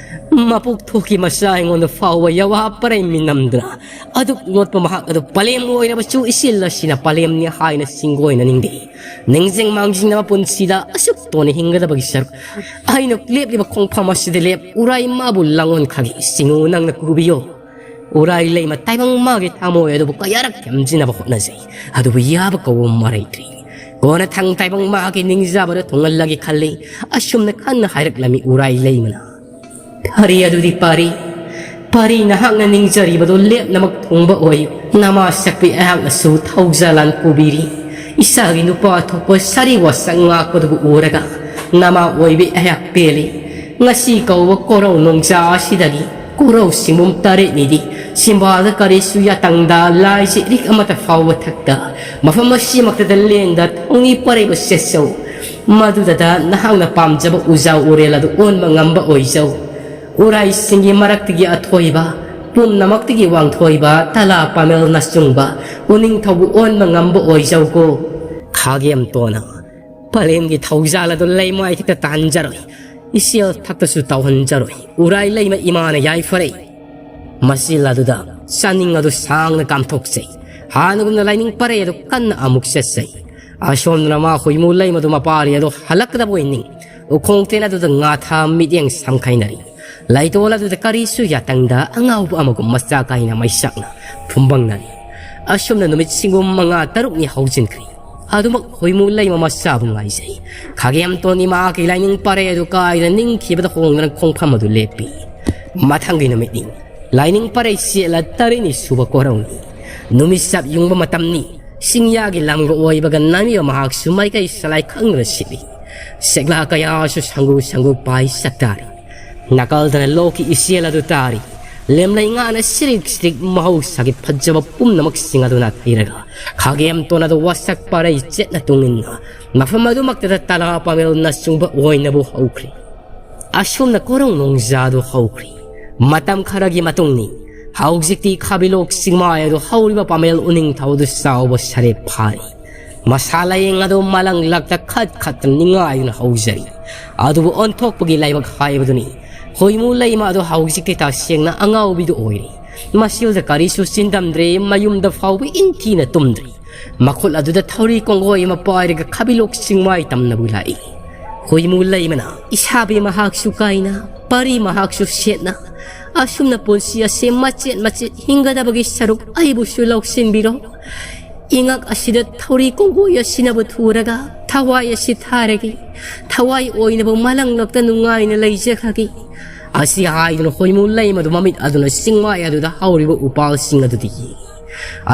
ꯃꯄꯣꯛ ꯊꯣꯛꯈꯤ ꯃꯆꯥ ꯑꯩꯉꯣꯟꯗ ꯐꯥꯎꯕ ꯌꯋꯥ ꯄꯔꯩ ꯃꯤꯅꯝꯗꯨꯅ ꯑꯗꯨꯛ ꯂꯣꯠꯄ ꯃꯍꯥꯛ ꯑꯗꯨ ꯄꯂꯦꯝ ꯑꯣꯏꯔꯕꯁꯨ ꯏꯆꯦꯜ ꯑꯁꯤꯅ ꯄꯂꯦꯝꯅꯤ ꯍꯥꯏꯅ ꯁꯤꯡꯒꯣꯏꯅ ꯅꯤꯡꯗꯦ꯫ ꯅꯤꯡꯁꯤꯡ ꯃꯥꯡꯖꯤꯡꯅꯕ ꯄꯨꯟꯁꯤꯗ ꯑꯁꯨꯛ ꯇꯣꯟꯅ ꯍꯤꯡꯒꯗꯕꯒꯤ ꯁꯔꯨꯛ ꯑꯩꯅ ꯂꯦꯞꯂꯤꯕ ꯈꯣꯡꯐꯝ ꯑꯁꯤꯗ ꯂꯦꯞ ꯎꯔꯥꯏ ꯃꯥꯕꯨ ꯂꯥꯡꯑꯣꯟꯈ꯭ꯔꯒꯦ꯫ ꯁꯤꯡꯉꯨ ꯅꯪꯅ ꯀꯨꯕꯤꯌꯣ꯫ ꯎꯔꯥꯏ ꯂꯩꯃ ꯇꯥꯏꯕꯪ ꯃꯥꯒꯤ ꯊꯃꯣꯏ ꯑꯗꯨꯕꯨ ꯀꯌꯥꯔꯛ ꯊꯦꯝꯖꯤꯟꯅꯕ ꯍꯣꯠꯅꯖꯩ, ꯑꯗꯨꯕꯨ ꯌꯥꯕ ꯀꯧꯕ ꯃꯔꯩꯇ꯭ꯔꯤ꯫ ꯀꯣꯟꯅꯊꯪ ꯇꯥꯏꯕꯪ ꯃꯥꯒꯤ ꯅꯤꯡꯖꯕꯗ ꯊꯨꯡꯍꯜꯂꯒꯦ ꯈꯜꯂꯤ꯫ ꯑꯁꯨꯝꯅ ꯀꯟꯅ ꯍꯥꯏꯔꯛꯂꯝꯃꯤ ꯎꯔꯥꯏ ꯂꯩꯃꯅ꯫ ꯐꯔꯦ ꯑꯗꯨꯗꯤ ꯄꯥꯔꯤ, ꯄꯥꯔꯤ ꯅꯍꯥꯛꯅ ꯅꯤꯡꯖꯔꯤꯕꯗꯨ ꯂꯦꯞꯅꯃꯛ ꯊꯨꯡꯕ ꯑꯣꯏꯌꯨ꯫ ꯅꯃꯥ ꯁꯛꯄꯤ ꯑꯩꯍꯥꯛꯅꯁꯨ ꯊꯧꯖꯥꯂꯥꯟ ꯄꯨꯕꯤꯔꯤ꯫ ꯏꯆꯥꯒꯤ ꯅꯨꯄꯥ ꯊꯣꯛꯄ ꯁꯥꯔꯤ ꯋꯥꯁꯛ ꯉꯥꯛꯄꯗꯨꯕꯨ ꯎꯔꯒ ꯅꯃꯥ ꯑꯣꯏꯕꯤ ꯑꯩꯍꯥꯛ ꯄꯦꯜꯂꯤ꯫ ꯉꯁꯤ ꯀꯧꯕ ꯀꯣꯔꯧ ꯅꯣꯡꯖꯥ ꯑꯁꯤꯗꯒꯤ ꯀꯣꯔꯧ ꯁꯤꯡꯕꯨꯝ ꯇꯔꯦꯠꯅꯤꯗꯤ ꯁꯤꯝꯕꯥꯜꯗ ꯀꯔꯤꯁꯨ ꯌꯥꯇꯪꯗ, ꯂꯥꯏꯁꯤ ꯏꯔꯤꯛ ꯑꯃꯠꯇ ꯐꯥꯎꯕ ꯊꯛꯇ, ꯃꯐꯝ ꯑꯁꯤꯃꯛꯇꯗ ꯂꯦꯟꯗ ꯊꯧꯅꯤ ꯄꯔꯩꯕ ꯁꯦꯠꯆꯧ꯫ ꯃꯗꯨꯗꯇ ꯅꯍꯥꯛꯅ ꯄꯥꯝꯖꯕ ꯎꯖꯥꯎ ꯎꯔꯦꯜ ꯑꯗꯨ ꯑꯣꯟꯕ ꯉꯝꯕ ꯑꯣꯏꯖꯧ꯫ ꯎꯔꯥꯏꯁꯤꯡꯒꯤ ꯃꯔꯛꯇꯒꯤ ꯑꯊꯣꯏꯕ, ꯄꯨꯝꯅꯃꯛꯇꯒꯤ ꯋꯥꯡꯊꯣꯏꯕ ꯇꯂꯥ ꯄꯥꯃꯦꯜꯅꯆꯨꯡꯕ ꯎꯅꯤꯡꯊꯧꯕꯨ ꯑꯣꯟꯕ ꯉꯝꯕ ꯑꯣꯏꯖꯧꯀꯣ꯫ ꯈꯥꯒꯦꯝꯇꯣꯟꯅ ꯄꯔꯦꯡꯒꯤ ꯊꯧꯖꯥꯜ ꯑꯗꯨ ꯂꯩꯃꯥꯏ ꯊꯛꯇ ꯇꯥꯍꯟꯖꯔꯣꯏ, ꯏꯆꯦꯜ ꯊꯛꯇꯁꯨ ꯇꯧꯍꯟꯖꯔꯣꯏ꯫ ꯎꯔꯥꯏ ꯂꯩꯃ ꯏꯃꯥꯅ ꯌꯥꯏꯐꯔꯦ꯫ ꯃꯆꯤꯜ ꯑꯗꯨꯗ ꯆꯥꯅꯤꯡ ꯑꯗꯨ ꯁꯥꯡꯅ ꯀꯥꯝꯊꯣꯛꯆꯩ꯫ ꯍꯥꯟꯅꯒꯨꯝꯅ ꯂꯥꯏꯅꯤꯡ ꯄꯔꯦ ꯑꯗꯨ ꯀꯟꯅ ꯑꯃꯨꯛ ꯆꯠꯆꯩ꯫ ꯑꯁꯣꯝꯗꯅ ꯃꯥ ꯍꯨꯏꯃꯨ ꯂꯩꯃꯗꯨ ꯃꯄꯥꯔꯤ ꯑꯗꯨ ꯍꯜꯂꯛꯀꯗꯕ ꯑꯣꯏꯅꯤꯡ ꯎꯈꯣꯡ ꯇꯦꯟ ꯑꯗꯨꯗ ꯉꯥꯊꯥ ꯃꯤꯠꯌꯦꯡ ꯁꯝꯈꯥꯏꯅꯔꯤ꯫ ꯂꯩꯇꯣꯜ ꯑꯗꯨꯗ ꯀꯔꯤꯁꯨ ꯌꯥꯇꯪꯗ ꯑꯉꯥꯎꯕ ꯑꯃꯒꯨꯝ ꯃꯆꯥ ꯀꯥꯏꯅ ꯃꯩꯁꯥꯛꯅ ꯐꯨꯝꯕꯪꯅꯔꯤ꯫ ꯑꯁꯨꯝꯅ ꯅꯨꯃꯤꯠ ꯁꯤꯡꯒꯨꯝ ꯃꯉꯥ ꯇꯔꯨꯛꯅꯤ ꯍꯧꯖꯤꯟꯈ꯭ꯔꯤ꯫ ꯑꯗꯨꯃꯛ ꯍꯨꯏꯃꯨ ꯂꯩꯃ ꯃꯆꯥꯕꯨ ꯉꯥꯏꯖꯩ꯫ ꯈꯥꯒꯦꯝꯇꯣꯟ ꯏꯃꯥꯒꯤ ꯂꯥꯏꯅꯤꯡ ꯄꯔꯦ ꯑꯗꯨ ꯀꯥꯏꯗ ꯅꯤꯡꯈꯤꯕꯗ ꯍꯣꯡꯗꯅ ꯈꯣꯡꯐꯝ ꯑꯗꯨ ꯂꯦꯞꯄꯤ꯫ ꯃꯊꯪꯒꯤ ꯅꯨꯃꯤꯠꯅꯤ꯫ ꯂꯥꯏꯅꯤꯡ ꯄꯔꯦ ꯆꯦꯠꯂ ꯇꯔꯦꯠꯅꯤ ꯁꯨꯕ ꯀꯣꯔꯧꯅꯤ꯫ ꯅꯨꯃꯤꯠ ꯆꯞ ꯌꯨꯡꯕ ꯃꯇꯝꯅꯤ꯫ ꯆꯤꯡꯌꯥꯒꯤ ꯂꯝꯒ ꯑꯣꯏꯕꯒ ꯅꯥꯃꯤꯕ ꯃꯍꯥꯛꯁꯨ ꯃꯥꯏꯀꯩ ꯁꯂꯥꯏ ꯈꯪꯗꯅ ꯁꯤꯠꯂꯤ꯫ ꯁꯦꯛꯂꯥ ꯀꯌꯥꯁꯨ ꯁꯪꯒꯨ ꯁꯪꯒꯨ ꯄꯥꯏ ꯆꯥꯛꯇꯥꯔꯤ꯫ ꯅꯥꯀꯜꯗꯅ ꯂꯣꯛꯀꯤ ꯏꯆꯦꯜ ꯑꯗꯨ ꯇꯥꯔꯤ꯫ ꯂꯦꯝꯂꯩ ꯉꯥꯅ ꯁꯤꯔꯤꯛ ꯁꯤꯔꯤꯛ ꯃꯍꯧꯁꯥꯒꯤ ꯐꯖꯕ ꯄꯨꯝꯅꯃꯛꯁꯤꯡ ꯑꯗꯨ ꯅꯥꯊꯩꯔꯒ ꯈꯥꯒꯦꯝꯇꯣꯟ ꯑꯗꯨ ꯋꯥꯁꯛ ꯄꯔꯩ ꯆꯦꯠꯅ ꯇꯨꯡꯏꯟꯅ ꯃꯐꯝ ꯑꯗꯨꯃꯛꯇꯗ ꯇꯂꯥ ꯄꯥꯃꯦꯜꯅꯆꯨꯡꯕ ꯑꯣꯏꯅꯕꯨ ꯍꯧꯈ꯭ꯔꯦ꯫ ꯑꯁꯨꯝꯅ ꯀꯣꯔꯧ ꯅꯣꯡꯖꯥꯗꯨ ꯍꯧꯈ꯭ꯔꯦ꯫ ꯃꯇꯝ ꯈꯔꯒꯤ ꯃꯇꯨꯡꯅꯤ꯫ ꯍꯧꯖꯤꯛꯇꯤ ꯈꯥꯕꯤꯂꯣꯛ ꯆꯤꯡꯃꯥꯏ ꯑꯗꯨ ꯍꯧꯔꯤꯕ ꯄꯥꯃꯦꯜ ꯎꯅꯤꯡꯊꯧ ꯑꯗꯨ ꯆꯥꯎꯕ ꯁꯔꯦꯞ ꯐꯥꯔꯦ꯫ ꯃꯁꯥ ꯂꯥꯌꯦꯡ ꯑꯗꯨ ꯃꯂꯪꯂꯛꯇ ꯈꯠ ꯈꯠꯇ ꯅꯤꯡꯉꯥꯏꯗꯨꯅ ꯍꯧꯖꯔꯤ꯫ ꯑꯗꯨꯕꯨ ꯑꯣꯟꯊꯣꯛꯄꯒꯤ ꯂꯥꯏꯕꯛ ꯍꯥꯏꯕꯗꯨꯅꯤ꯫ ꯍꯨꯏꯃꯨ ꯂꯩꯃ ꯑꯗꯨ ꯍꯧꯖꯤꯛꯇꯤ ꯇꯁꯦꯡꯅ ꯑꯉꯥꯎꯕꯤꯗꯨ ꯑꯣꯏꯔꯦ꯫ ꯃꯆꯤꯜꯗ ꯀꯔꯤꯁꯨ ꯆꯤꯟꯗꯝꯗ꯭ꯔꯦ, ꯃꯌꯨꯝꯗ ꯐꯥꯎꯕ ꯏꯟꯊꯤꯅ ꯇꯨꯝꯗ꯭ꯔꯤ꯫ ꯃꯈꯨꯠ ꯑꯗꯨꯗ ꯊꯧꯔꯤ ꯀꯣꯡꯒꯣꯏ ꯑꯃ ꯄꯥꯏꯔꯒ ꯈꯥꯕꯤꯂꯣꯛ ꯆꯤꯡꯃꯥꯏ ꯇꯝꯅꯕꯨ ꯂꯥꯛꯏ꯫ ꯍꯨꯏꯃꯨ ꯂꯩꯃꯅ ꯏꯁꯥꯕꯤ ꯃꯍꯥꯛꯁꯨ ꯀꯥꯏꯅ, ꯄꯔꯤ ꯃꯍꯥꯛꯁꯨ ꯁꯦꯠꯅ, ꯑꯁꯨꯝꯅ ꯄꯨꯟꯁꯤ ꯑꯁꯤ ꯃꯆꯦꯠ ꯃꯆꯦꯠ ꯍꯤꯡꯒꯗꯕꯒꯤ ꯁꯔꯨꯛ ꯑꯩꯕꯨꯁꯨ ꯂꯧꯁꯤꯟꯕꯤꯔꯣ꯫ ꯏꯉꯛ ꯑꯁꯤꯗ ꯊꯧꯔꯤ ꯀꯣꯡꯒꯣꯏ ꯑꯁꯤꯅꯕꯨ ꯊꯨꯔꯒ ꯊꯋꯥꯏ ꯑꯁꯤ ꯊꯥꯔꯒꯦ꯫ ꯊꯋꯥꯏ ꯑꯣꯏꯅꯕꯨ ꯃꯂꯪꯂꯛꯇ ꯅꯨꯡꯉꯥꯏꯅ ꯂꯩꯖꯈ꯭ꯔꯒꯦ꯫ ꯑꯁꯤ ꯍꯥꯏꯗꯨꯅ ꯍꯨꯏꯃꯨ ꯂꯩꯃꯗꯨ ꯃꯃꯤꯠ ꯑꯗꯨꯅ ꯆꯤꯡꯃꯥꯏ ꯑꯗꯨꯗ ꯍꯧꯔꯤꯕ ꯎꯄꯥꯜꯁꯤꯡ ꯑꯗꯨꯗ ꯌꯦꯡꯏ꯫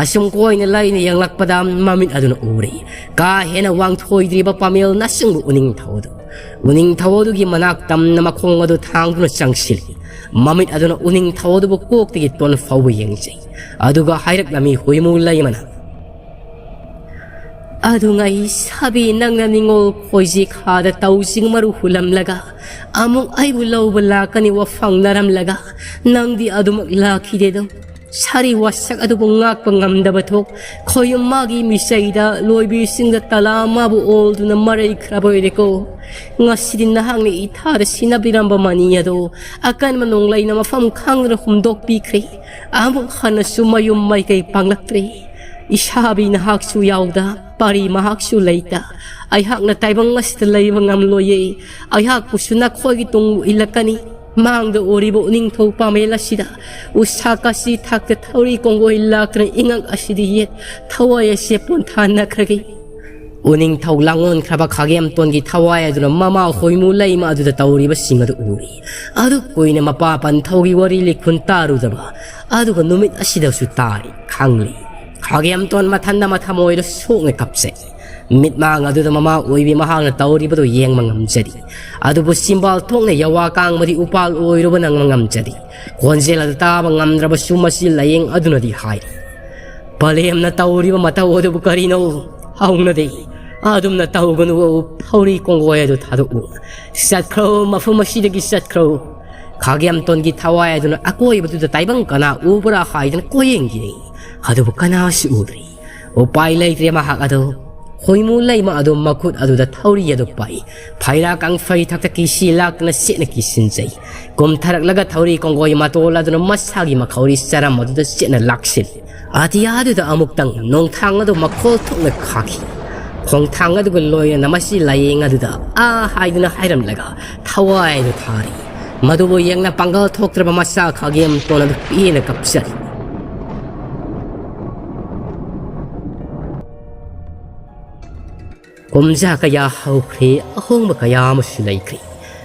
ꯑꯁꯨꯝ ꯀꯣꯏꯅ ꯂꯩꯅ ꯌꯦꯡꯂꯛꯄꯗ ꯃꯃꯤꯠ ꯑꯗꯨꯅ ꯎꯔꯦ꯫ ꯀꯥ ꯍꯦꯟꯅ ꯋꯥꯡꯊꯣꯏꯗ꯭ꯔꯤꯕ ꯄꯥꯃꯦꯜ ꯅꯆꯤꯡꯕ ꯎꯅꯤꯡꯊꯧ ꯑꯗꯨ꯫ ꯎꯅꯤꯡꯊꯧ ꯑꯗꯨꯒꯤ ꯃꯅꯥꯛ ꯇꯝꯅ ꯃꯈꯣꯡ ꯑꯗꯨ ꯊꯥꯡꯗꯨꯅ ꯆꯪꯁꯤꯜꯂꯤ꯫ ꯃꯃꯤꯠ ꯑꯗꯨꯅ ꯎꯅꯤꯡꯊꯧ ꯑꯗꯨꯕꯨ ꯀꯣꯛꯇꯒꯤ ꯇꯣꯟ ꯐꯥꯎꯕ ꯌꯦꯡꯖꯩ꯫ ꯑꯗꯨꯒ ꯍꯥꯏꯔꯛꯂꯝꯃꯤ ꯍꯨꯏꯃꯨ ꯂꯩꯃꯅ, "ꯑꯗꯨ ꯉꯥꯏ ꯁꯥꯕꯤ, ꯅꯪꯅ ꯅꯤꯡꯉꯣꯜ ꯈꯣꯏꯖꯤ ꯈꯥꯗ ꯇꯧꯁꯤꯡ ꯃꯔꯨ ꯍꯨꯜꯂꯝꯂꯒ ꯑꯃꯨꯛ ꯑꯩꯕꯨ ꯂꯧꯕ ꯂꯥꯛꯀꯅꯤ ꯋꯥꯐꯪꯅꯔꯝꯂꯒ ꯅꯪꯗꯤ ꯑꯗꯨꯃꯛ ꯂꯥꯛꯈꯤꯗꯦꯗꯣ꯫ ꯁꯥꯔꯤ ꯋꯥꯁꯛ ꯑꯗꯨꯕꯨ ꯉꯥꯛꯄ ꯉꯝꯗꯕ ꯊꯣꯛ ꯈꯣꯌꯨꯝ ꯃꯥꯒꯤ ꯃꯤꯆꯩꯗ ꯂꯣꯏꯕꯤꯁꯤꯡꯗ ꯇꯂꯥ ꯑꯃꯕꯨ ꯑꯣꯜꯗꯨꯅ ꯃꯔꯩꯈ꯭ꯔꯕ ꯑꯣꯏꯔꯦꯀꯣ꯫ ꯉꯁꯤꯗꯤ ꯅꯍꯥꯛꯅ ꯏꯊꯥꯗ ꯁꯤꯟꯅꯕꯤꯔꯝꯕ ꯃꯅꯤ ꯑꯗꯣ ꯑꯀꯟꯕ ꯅꯣꯡꯂꯩꯅ ꯃꯐꯝ ꯈꯪꯗꯅ ꯍꯨꯝꯗꯣꯛꯄꯤꯈ꯭ꯔꯦ꯫ ꯑꯃꯨꯛ ꯍꯟꯅꯁꯨ ꯃꯌꯨꯝ ꯃꯥꯏꯀꯩ ꯄꯥꯡꯂꯛꯇ꯭ꯔꯦ꯫ ꯏꯁꯥꯕꯤ ꯅꯍꯥꯛꯁꯨ ꯌꯥꯎꯗ, ꯄꯥꯔꯤ ꯃꯍꯥꯛꯁꯨ ꯂꯩꯇ, ꯑꯩꯍꯥꯛꯅ ꯇꯥꯏꯕꯪ ꯑꯁꯤꯗ ꯂꯩꯕ ꯉꯝꯂꯣꯏꯌꯦ꯫ ꯑꯩꯍꯥꯛꯄꯨꯁꯨ ꯅꯈꯣꯏꯒꯤ ꯇꯨꯡ ꯏꯜꯂꯛꯀꯅꯤ꯫ ꯃꯥꯡꯗ ꯎꯔꯤꯕ ꯎꯅꯤꯡꯊꯧ ꯄꯥꯃꯦꯜ ꯑꯁꯤꯗ ꯎꯁꯥ ꯀꯥꯁꯤ ꯊꯥꯛꯇ ꯊꯧꯔꯤ ꯀꯣꯡꯒꯣꯏ ꯂꯥꯛꯇꯅ ꯏꯉꯛ ꯑꯁꯤꯗ ꯌꯦꯠ ꯊꯋꯥꯏ ꯑꯁꯤ ꯄꯣꯟꯊꯥꯅꯈ꯭ꯔꯒꯦ꯫" ꯎꯅꯤꯡꯊꯧ ꯂꯥꯡꯑꯣꯟꯈ꯭ꯔꯕ ꯈꯥꯒꯦꯝꯇꯣꯟꯒꯤ ꯊꯋꯥꯏ ꯑꯗꯨꯅ ꯃꯃꯥ ꯍꯣꯏꯃꯨ ꯂꯩꯃ ꯑꯗꯨꯗ ꯇꯧꯔꯤꯕꯁꯤꯡ ꯑꯗꯨ ꯎꯔꯤ꯫ ꯑꯗꯨ ꯀꯨꯏꯅ ꯃꯄꯥ ꯄꯟꯊꯧꯒꯤ ꯋꯥꯔꯤ ꯂꯤꯈꯨꯟ ꯇꯥꯔꯨꯗꯕ, ꯑꯗꯨꯒ ꯅꯨꯃꯤꯠ ꯑꯁꯤꯗꯁꯨ ꯇꯥꯔꯤ ꯈꯪꯂꯤ꯫ ꯈꯥꯒꯦꯝꯇꯣꯟ ꯃꯊꯟꯗ ꯃꯊꯃꯣꯏꯗ ꯁꯣꯛꯅ ꯀꯞꯆꯩ꯫ ꯃꯤꯠꯃꯥꯡ ꯑꯗꯨꯗ ꯃꯃꯥ ꯑꯣꯏꯕꯤ ꯃꯍꯥꯛꯅ ꯇꯧꯔꯤꯕꯗꯨ ꯌꯦꯡꯕ ꯉꯝꯖꯔꯤ꯫ ꯑꯗꯨꯕꯨ ꯆꯤꯝꯕꯥꯜ ꯊꯣꯛꯅ ꯌꯋꯥ ꯀꯥꯡꯕꯗꯤ ꯎꯄꯥꯜ ꯑꯣꯏꯔꯨꯕ ꯅꯪꯕ ꯉꯝꯖꯔꯤ꯫ ꯈꯣꯟꯖꯦꯜ ꯑꯗꯨ ꯇꯥꯕ ꯉꯝꯗ꯭ꯔꯕꯁꯨ ꯃꯁꯤ ꯂꯥꯏꯌꯦꯡ ꯑꯗꯨꯅꯗꯤ ꯍꯥꯏꯔꯤ, "ꯄꯂꯦꯝꯅ ꯇꯧꯔꯤꯕ ꯃꯇꯧ ꯑꯗꯨꯕꯨ ꯀꯔꯤꯅꯣ? ꯍꯧꯅꯗꯦ꯫ ꯑꯗꯨꯝꯅ ꯇꯧꯒꯅꯨ꯫ ꯊꯧꯔꯤ ꯀꯣꯡꯒꯣꯏ ꯑꯗꯨ ꯊꯥꯗꯣꯛꯎ꯫ ꯆꯠꯈ꯭ꯔꯣ, ꯃꯐꯝ ꯑꯁꯤꯗꯒꯤ ꯆꯠꯈ꯭ꯔꯣ꯫" ꯈꯥꯒꯦꯝꯇꯣꯟꯒꯤ ꯊꯋꯥꯏ ꯑꯗꯨꯅ ꯑꯀꯣꯏꯕꯗꯨꯗ ꯇꯥꯏꯕꯪ ꯀꯅꯥ ꯎꯕ꯭ꯔꯥ ꯍꯥꯏꯗꯨꯅ ꯀꯣꯏꯌꯦꯡ ꯌꯦꯡꯉꯤ꯫ ꯑꯗꯨꯕꯨ ꯀꯅꯥꯁꯨ ꯎꯗ꯭ꯔꯤ꯫ ꯎꯄꯥꯏ ꯂꯩꯇ꯭ꯔꯦ ꯃꯍꯥꯛ ꯑꯗꯨ ꯈꯣꯏꯃꯨ ꯂꯩꯃ ꯑꯗꯨ ꯃꯈꯨꯠ ꯑꯗꯨꯗ ꯊꯧꯔꯤ ꯑꯗꯨ ꯄꯥꯏ꯫ ꯐꯩꯔꯥ ꯀꯥꯡꯐꯩ ꯊꯛꯇ ꯀꯤꯁꯤ ꯂꯥꯛꯇꯨꯅ ꯆꯦꯠꯅ ꯀꯤꯁꯤꯟꯖꯩ꯫ ꯀꯨꯝꯊꯔꯛꯂꯒ ꯊꯧꯔꯤ ꯀꯣꯡꯒꯣꯏ ꯃꯇꯣꯜ ꯑꯗꯨꯅ ꯃꯁꯥꯒꯤ ꯃꯈꯧꯔꯤ ꯆꯔꯝ ꯑꯗꯨꯗ ꯆꯦꯠꯅ ꯂꯥꯛꯁꯤꯜꯂꯤ꯫ ꯑꯇꯤꯌꯥꯗꯨꯗ ꯑꯃꯨꯛꯇꯪ ꯅꯣꯡꯊꯥꯡ ꯑꯗꯨ ꯃꯈꯣꯜ ꯊꯣꯛꯅ ꯈꯥꯈꯤ꯫ ꯈꯣꯡꯊꯥꯡ ꯑꯗꯨꯒ ꯂꯣꯏꯅꯅ ꯃꯁꯤ ꯂꯥꯏꯌꯦꯡ ꯑꯗꯨꯗ "ꯑꯥ" ꯍꯥꯏꯗꯨꯅ ꯍꯥꯏꯔꯝꯂꯒ ꯊꯋꯥꯏ ꯑꯗꯨ ꯊꯥꯔꯤ꯫ ꯃꯗꯨꯕꯨ ꯌꯦꯡꯅ ꯄꯥꯡꯒꯜ ꯊꯣꯛꯇ꯭ꯔꯕ ꯃꯆꯥ ꯈꯥꯒꯦꯝꯇꯣꯟ ꯑꯗꯨ ꯄꯦꯟꯅ ꯀꯞꯆꯔꯤ꯫ ꯀꯨꯝꯖꯥ ꯀꯌꯥ ꯍꯧꯈ꯭ꯔꯦ, ꯑꯍꯣꯡꯕ ꯀꯌꯥ ꯑꯃꯁꯨ ꯂꯩꯈ꯭ꯔꯦ꯫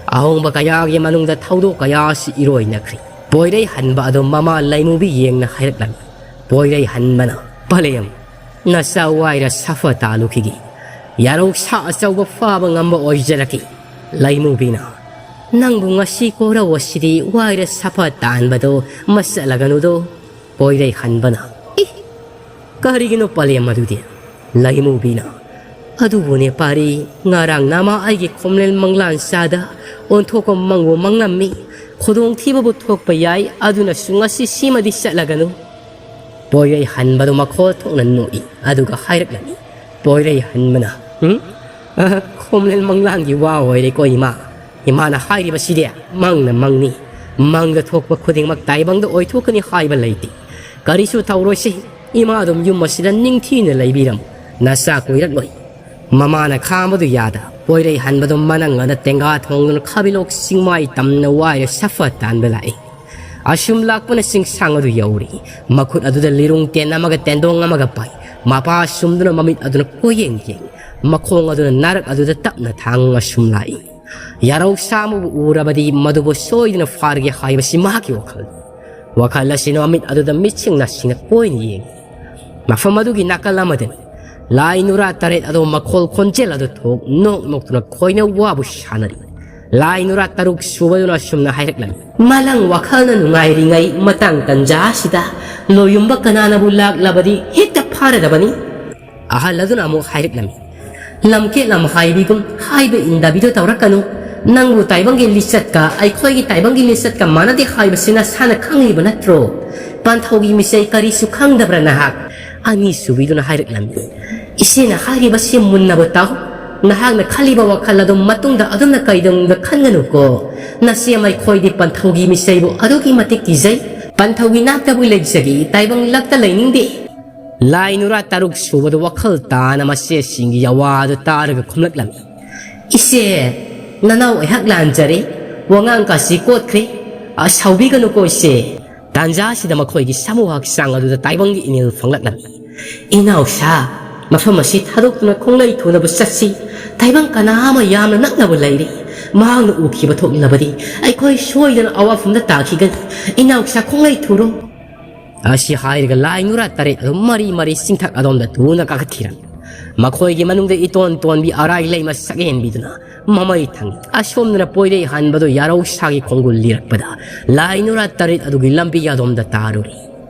ꯑꯍꯣꯡꯕ ꯀꯌꯥꯒꯤ ꯃꯅꯨꯡꯗ ꯊꯧꯗꯣꯛ ꯀꯌꯥ ꯑꯁꯤ ꯏꯔꯣꯏꯅꯈ꯭ꯔꯦ꯫ ꯄꯣꯏꯔꯩ ꯍꯟꯕ ꯑꯗꯨ ꯃꯃꯥ ꯂꯩꯃꯨꯕꯤ ꯌꯦꯡꯅ ꯍꯥꯏꯔꯛꯂꯝꯃꯤ꯫ ꯄꯣꯏꯔꯩ ꯍꯟꯕꯅ, "ꯄꯂꯦꯝ, ꯅꯆꯥ ꯋꯥꯏꯔ ꯁꯥꯐ ꯇꯥꯜꯂꯨꯈꯤꯒꯦ꯫ ꯌꯥꯔꯧ ꯁꯥ ꯑꯆꯧꯕ ꯐꯥꯕ ꯉꯝꯕ ꯑꯣꯏꯖꯔꯛꯀꯦ꯫" ꯂꯩꯃꯨꯕꯤꯅ, "ꯅꯪꯕꯨ ꯉꯁꯤ ꯀꯣꯔꯧ ꯑꯁꯤꯗꯤ ꯋꯥꯏꯔ ꯁꯥꯐ ꯇꯥꯟꯕꯗꯣ ꯃꯆꯠꯂꯒꯅꯨꯗꯣ꯫" ꯄꯣꯏꯔꯩ ꯍꯟꯕꯅ, "ꯏ! ꯀꯔꯤꯒꯤꯅꯣ ꯄꯂꯦꯝ ꯑꯗꯨꯗꯤ?" ꯂꯩꯃꯨꯕꯤꯅ, "ꯑꯗꯨꯕꯨꯅꯦ ꯄꯥꯔꯤ, ꯉꯔꯥꯡ ꯅꯃ ꯑꯩꯒꯤ ꯈꯣꯝꯂꯦꯟ ꯃꯪꯂꯥꯟ ꯆꯥꯗ ꯑꯣꯟꯊꯣꯛꯄ ꯃꯪꯕꯨ ꯃꯪꯂꯝꯃꯤ꯫ ꯈꯨꯗꯣꯡꯊꯤꯕꯕꯨ ꯊꯣꯛꯄ ꯌꯥꯏ, ꯑꯗꯨꯅꯁꯨ ꯉꯁꯤ ꯁꯤꯃꯗꯤ ꯆꯠꯂꯒꯅꯨ꯫" ꯄꯣꯏꯔꯩ ꯍꯟꯕꯗꯨ ꯃꯈꯣꯜ ꯊꯣꯛꯅ ꯅꯣꯛꯏ, ꯑꯗꯨꯒ ꯍꯥꯏꯔꯛꯂꯝꯃꯤ꯫ ꯄꯣꯏꯔꯩ ꯍꯟꯕꯅ, "ꯎꯝ? ꯑ, ꯈꯣꯝꯂꯦꯟ ꯃꯪꯂꯥꯟꯒꯤ ꯋꯥ ꯑꯣꯏꯔꯦꯀꯣ ꯏꯃꯥ꯫ ꯏꯃꯥꯅ ꯍꯥꯏꯔꯤꯕꯁꯤꯗꯤ ꯃꯪꯅ ꯃꯪꯅꯤ꯫ ꯃꯪꯗ ꯊꯣꯛꯄ ꯈꯨꯗꯤꯡꯃꯛ ꯇꯥꯏꯕꯪꯗ ꯑꯣꯏꯊꯣꯛꯀꯅꯤ ꯍꯥꯏꯕ ꯂꯩꯇꯦ꯫ ꯀꯔꯤꯁꯨ ꯇꯧꯔꯣꯏꯁꯤ꯫ ꯏꯃꯥ ꯑꯗꯨꯝ ꯌꯨꯝ ꯑꯁꯤꯗ ꯅꯤꯡꯊꯤꯅ ꯂꯩꯕꯤꯔꯝꯃꯨ꯫ ꯅꯆꯥ ꯀꯨꯏꯔꯛꯂꯣꯏ꯫" ꯃꯃꯥꯅ ꯈꯥꯝꯕꯗꯨ ꯌꯥꯗ, ꯄꯣꯏꯔꯩ ꯍꯟꯕꯗꯨ ꯃꯅꯪ ꯑꯗ ꯇꯦꯡꯒꯥ ꯊꯣꯡꯗꯨꯅ ꯈꯥꯕꯤꯂꯣꯛ ꯆꯤꯡꯃꯥꯏ ꯇꯝꯅ ꯋꯥꯏꯔ ꯁꯐ ꯇꯥꯟꯕ ꯂꯥꯛꯏ꯫ ꯑꯁꯨꯝ ꯂꯥꯛꯄꯅ ꯆꯤꯡꯁꯥꯡ ꯑꯗꯨ ꯌꯧꯔꯤ꯫ ꯃꯈꯨꯠ ꯑꯗꯨꯗ ꯂꯤꯔꯨꯡ ꯇꯦꯟ ꯑꯃꯒ ꯇꯦꯟꯗꯣꯡ ꯑꯃꯒ ꯄꯥꯏ꯫ ꯃꯄꯥ ꯁꯨꯝꯗꯨꯅ ꯃꯃꯤꯠ ꯑꯗꯨꯅ ꯀꯣꯏꯌꯦꯡ ꯌꯦꯡ꯫ ꯃꯈꯣꯡ ꯑꯗꯨꯅ ꯅꯥꯔꯛ ꯑꯗꯨꯗ ꯇꯞꯅ ꯊꯥꯡ ꯑꯁꯨꯝ ꯂꯥꯛꯏ꯫ ꯌꯥꯔꯧ ꯁꯥ ꯑꯃꯕꯨ ꯎꯔꯕꯗꯤ ꯃꯗꯨꯕꯨ ꯁꯣꯏꯗꯅ ꯐꯥꯔꯒꯦ ꯍꯥꯏꯕꯁꯤ ꯃꯍꯥꯛꯀꯤ ꯋꯥꯈꯜꯅꯤ꯫ ꯋꯥꯈꯜ ꯑꯁꯤꯅ ꯃꯃꯤꯠ ꯑꯗꯨꯗ ꯃꯤꯠꯁꯤꯡ ꯅꯥꯁꯤꯡꯅ ꯀꯣꯏꯅ ꯌꯦꯡꯏ꯫ ꯃꯐꯝ ꯑꯗꯨꯒꯤ ꯅꯥꯀꯜ ꯑꯃꯗꯅꯤ꯫ ꯂꯥꯏ ꯅꯨꯔꯥ ꯇꯔꯦꯠ ꯑꯗꯨ ꯃꯈꯣꯜ ꯈꯣꯟꯖꯦꯜ ꯑꯗꯨ ꯊꯣꯛ ꯅꯣꯛ ꯅꯣꯛꯇꯨꯅ ꯈꯣꯏꯅ ꯋꯥꯕꯨ ꯁꯥꯟꯅꯔꯤ꯫ ꯂꯥꯏ ꯅꯨꯔꯥ ꯇꯔꯨꯛ ꯁꯨꯕꯗꯨꯅ ꯑꯁꯨꯝꯅ ꯍꯥꯏꯔꯛꯂꯝꯃꯤ꯫ ꯃꯂꯪ ꯋꯥꯈꯜꯅ ꯅꯨꯡꯉꯥꯏꯔꯤꯉꯩ ꯃꯇꯥꯡ ꯇꯟꯖꯥ ꯑꯁꯤꯗ ꯂꯣꯌꯨꯝꯕ ꯀꯅꯥꯅꯕꯨ ꯂꯥꯛꯂꯕꯗꯤ ꯍꯦꯛꯇ ꯐꯥꯔꯗꯕꯅꯤ꯫ ꯑꯍꯜ ꯑꯗꯨꯅ ꯑꯃꯨꯛ ꯍꯥꯏꯔꯛꯂꯝꯃꯤ꯫ ꯂꯝꯀꯦꯠ ꯂꯝꯍꯥꯏꯕꯤꯒꯨꯝ ꯍꯥꯏꯕ ꯏꯟꯗꯕꯤꯗꯣ ꯇꯧꯔꯛꯀꯅꯨ꯫ ꯅꯪꯕꯨ ꯇꯥꯏꯕꯪꯒꯤ ꯂꯤꯆꯠꯀ ꯑꯩꯈꯣꯏꯒꯤ ꯇꯥꯏꯕꯪꯒꯤ ꯂꯤꯆꯠꯀ ꯃꯥꯟꯅꯗꯦ ꯍꯥꯏꯕꯁꯤ ꯅꯁꯥꯅ ꯈꯪꯂꯤꯕ ꯅꯠꯇ꯭ꯔꯣ? ꯄꯟꯊꯧꯒꯤ ꯃꯤꯆꯩ ꯀꯔꯤꯁꯨ ꯈꯪꯗꯕ꯭ꯔꯥ ꯅꯍꯥꯛ? ꯑꯅꯤꯁꯨꯕꯤꯗꯨꯅ ꯍꯥꯏꯔꯛꯂꯝꯃꯤ꯫ ꯏꯆꯦꯅ ꯍꯥꯏꯔꯤꯕꯁꯤ ꯃꯨꯟꯅꯕ ꯇꯥꯎ꯫ ꯅꯍꯥꯛꯅ ꯈꯜꯂꯤꯕ ꯋꯥꯈꯜ ꯑꯗꯨ ꯃꯇꯨꯡꯗ ꯑꯗꯨꯝꯅ ꯀꯩꯗꯧꯅꯨꯡꯗ ꯈꯟꯒꯅꯨꯀꯣ꯫ ꯅꯆꯦ ꯑꯩꯈꯣꯏꯗꯤ ꯄꯟꯊꯧꯒꯤ ꯃꯤꯆꯩꯕꯨ ꯑꯗꯨꯛꯀꯤ ꯃꯇꯤꯛ ꯀꯤꯖꯩ꯫ ꯄꯟꯊꯧꯒꯤ ꯅꯥꯛꯇꯕꯨ ꯂꯩꯖꯒꯦ, ꯇꯥꯏꯕꯪ ꯂꯛꯇ ꯂꯩꯅꯤꯡꯗꯦ꯫ ꯂꯥꯏ ꯅꯨꯔꯥ ꯇꯔꯨꯛ ꯁꯨꯕꯗ ꯋꯥꯈꯜ ꯇꯥꯅ ꯃꯆꯦꯁꯤꯡꯒꯤ ꯑꯋꯥꯗꯨ ꯇꯥꯔꯒ ꯈꯨꯝꯂꯛꯂꯝꯃꯤ꯫ ꯏꯆꯦ, ꯅꯅꯥꯎ ꯑꯩꯍꯥꯛ ꯂꯥꯟꯖꯔꯦ꯫ ꯋꯥꯉꯥꯡ ꯀꯥꯁꯤ ꯀꯣꯠꯈ꯭ꯔꯦ꯫ ꯑ, ꯁꯥꯎꯕꯤꯒꯅꯨꯀꯣ ꯏꯆꯦ꯫ ꯇꯥꯟꯖꯥ ꯑꯁꯤꯗ ꯃꯈꯣꯏꯒꯤ ꯁꯥꯃꯨ ꯍꯛꯆꯥꯡ ꯑꯗꯨꯗ ꯇꯥꯏꯕꯪꯒꯤ ꯏꯅꯤꯜ ꯐꯪꯂꯛꯂꯝꯃꯤ꯫ ꯏꯅꯥꯎꯁꯥ, ꯃꯐꯝ ꯑꯁꯤ ꯊꯥꯗꯣꯛꯇꯨꯅ ꯈꯣꯡꯂꯩ ꯊꯨꯅꯕ ꯆꯠꯁꯤ꯫ ꯇꯥꯏꯕꯪ ꯀꯅꯥ ꯑꯃ ꯌꯥꯝꯅ ꯅꯛꯅꯕ ꯂꯩꯔꯦ꯫ ꯃꯍꯥꯛꯅ ꯎꯈꯤꯕ ꯊꯣꯛꯂꯕꯗꯤ ꯑꯩꯈꯣꯏ ꯁꯣꯏꯗꯅ ꯑꯋꯥꯐꯝꯗ ꯇꯥꯈꯤꯒꯅꯤ꯫ ꯏꯅꯥꯎꯁꯥ, ꯈꯣꯡꯂꯩ ꯊꯨꯔꯣ꯫ ꯑꯁꯤ ꯍꯥꯏꯔꯒ ꯂꯥꯏ ꯅꯨꯔꯥ ꯇꯔꯦꯠ ꯑꯗꯨ ꯃꯔꯤ ꯃꯔꯤ ꯆꯤꯡꯊꯛ ꯑꯗꯣꯝꯗ ꯊꯨꯅ ꯀꯥꯈꯠꯈꯤꯔꯝꯃꯤ꯫ ꯃꯈꯣꯏꯒꯤ ꯃꯅꯨꯡꯗ ꯏꯇꯣꯟ ꯇꯣꯟꯕꯤ ꯑꯔꯥꯏ ꯂꯩꯃ ꯁꯛꯍꯦꯟꯕꯤꯗꯨꯅ ꯃꯃꯩ ꯊꯪꯉꯤ꯫ ꯑꯁꯣꯝꯗꯅ ꯄꯣꯏꯔꯩ ꯍꯟꯕꯗꯨ ꯌꯥꯔꯧ ꯁꯥꯒꯤ ꯈꯣꯡꯒꯨꯜ ꯂꯤꯔꯛꯄꯗ ꯂꯥꯏ ꯅꯨꯔꯥ ꯇꯔꯦꯠ ꯑꯗꯨꯒꯤ ꯂꯝꯕꯤ ꯑꯗꯣꯝꯗ ꯇꯥꯔꯨꯔꯤ꯫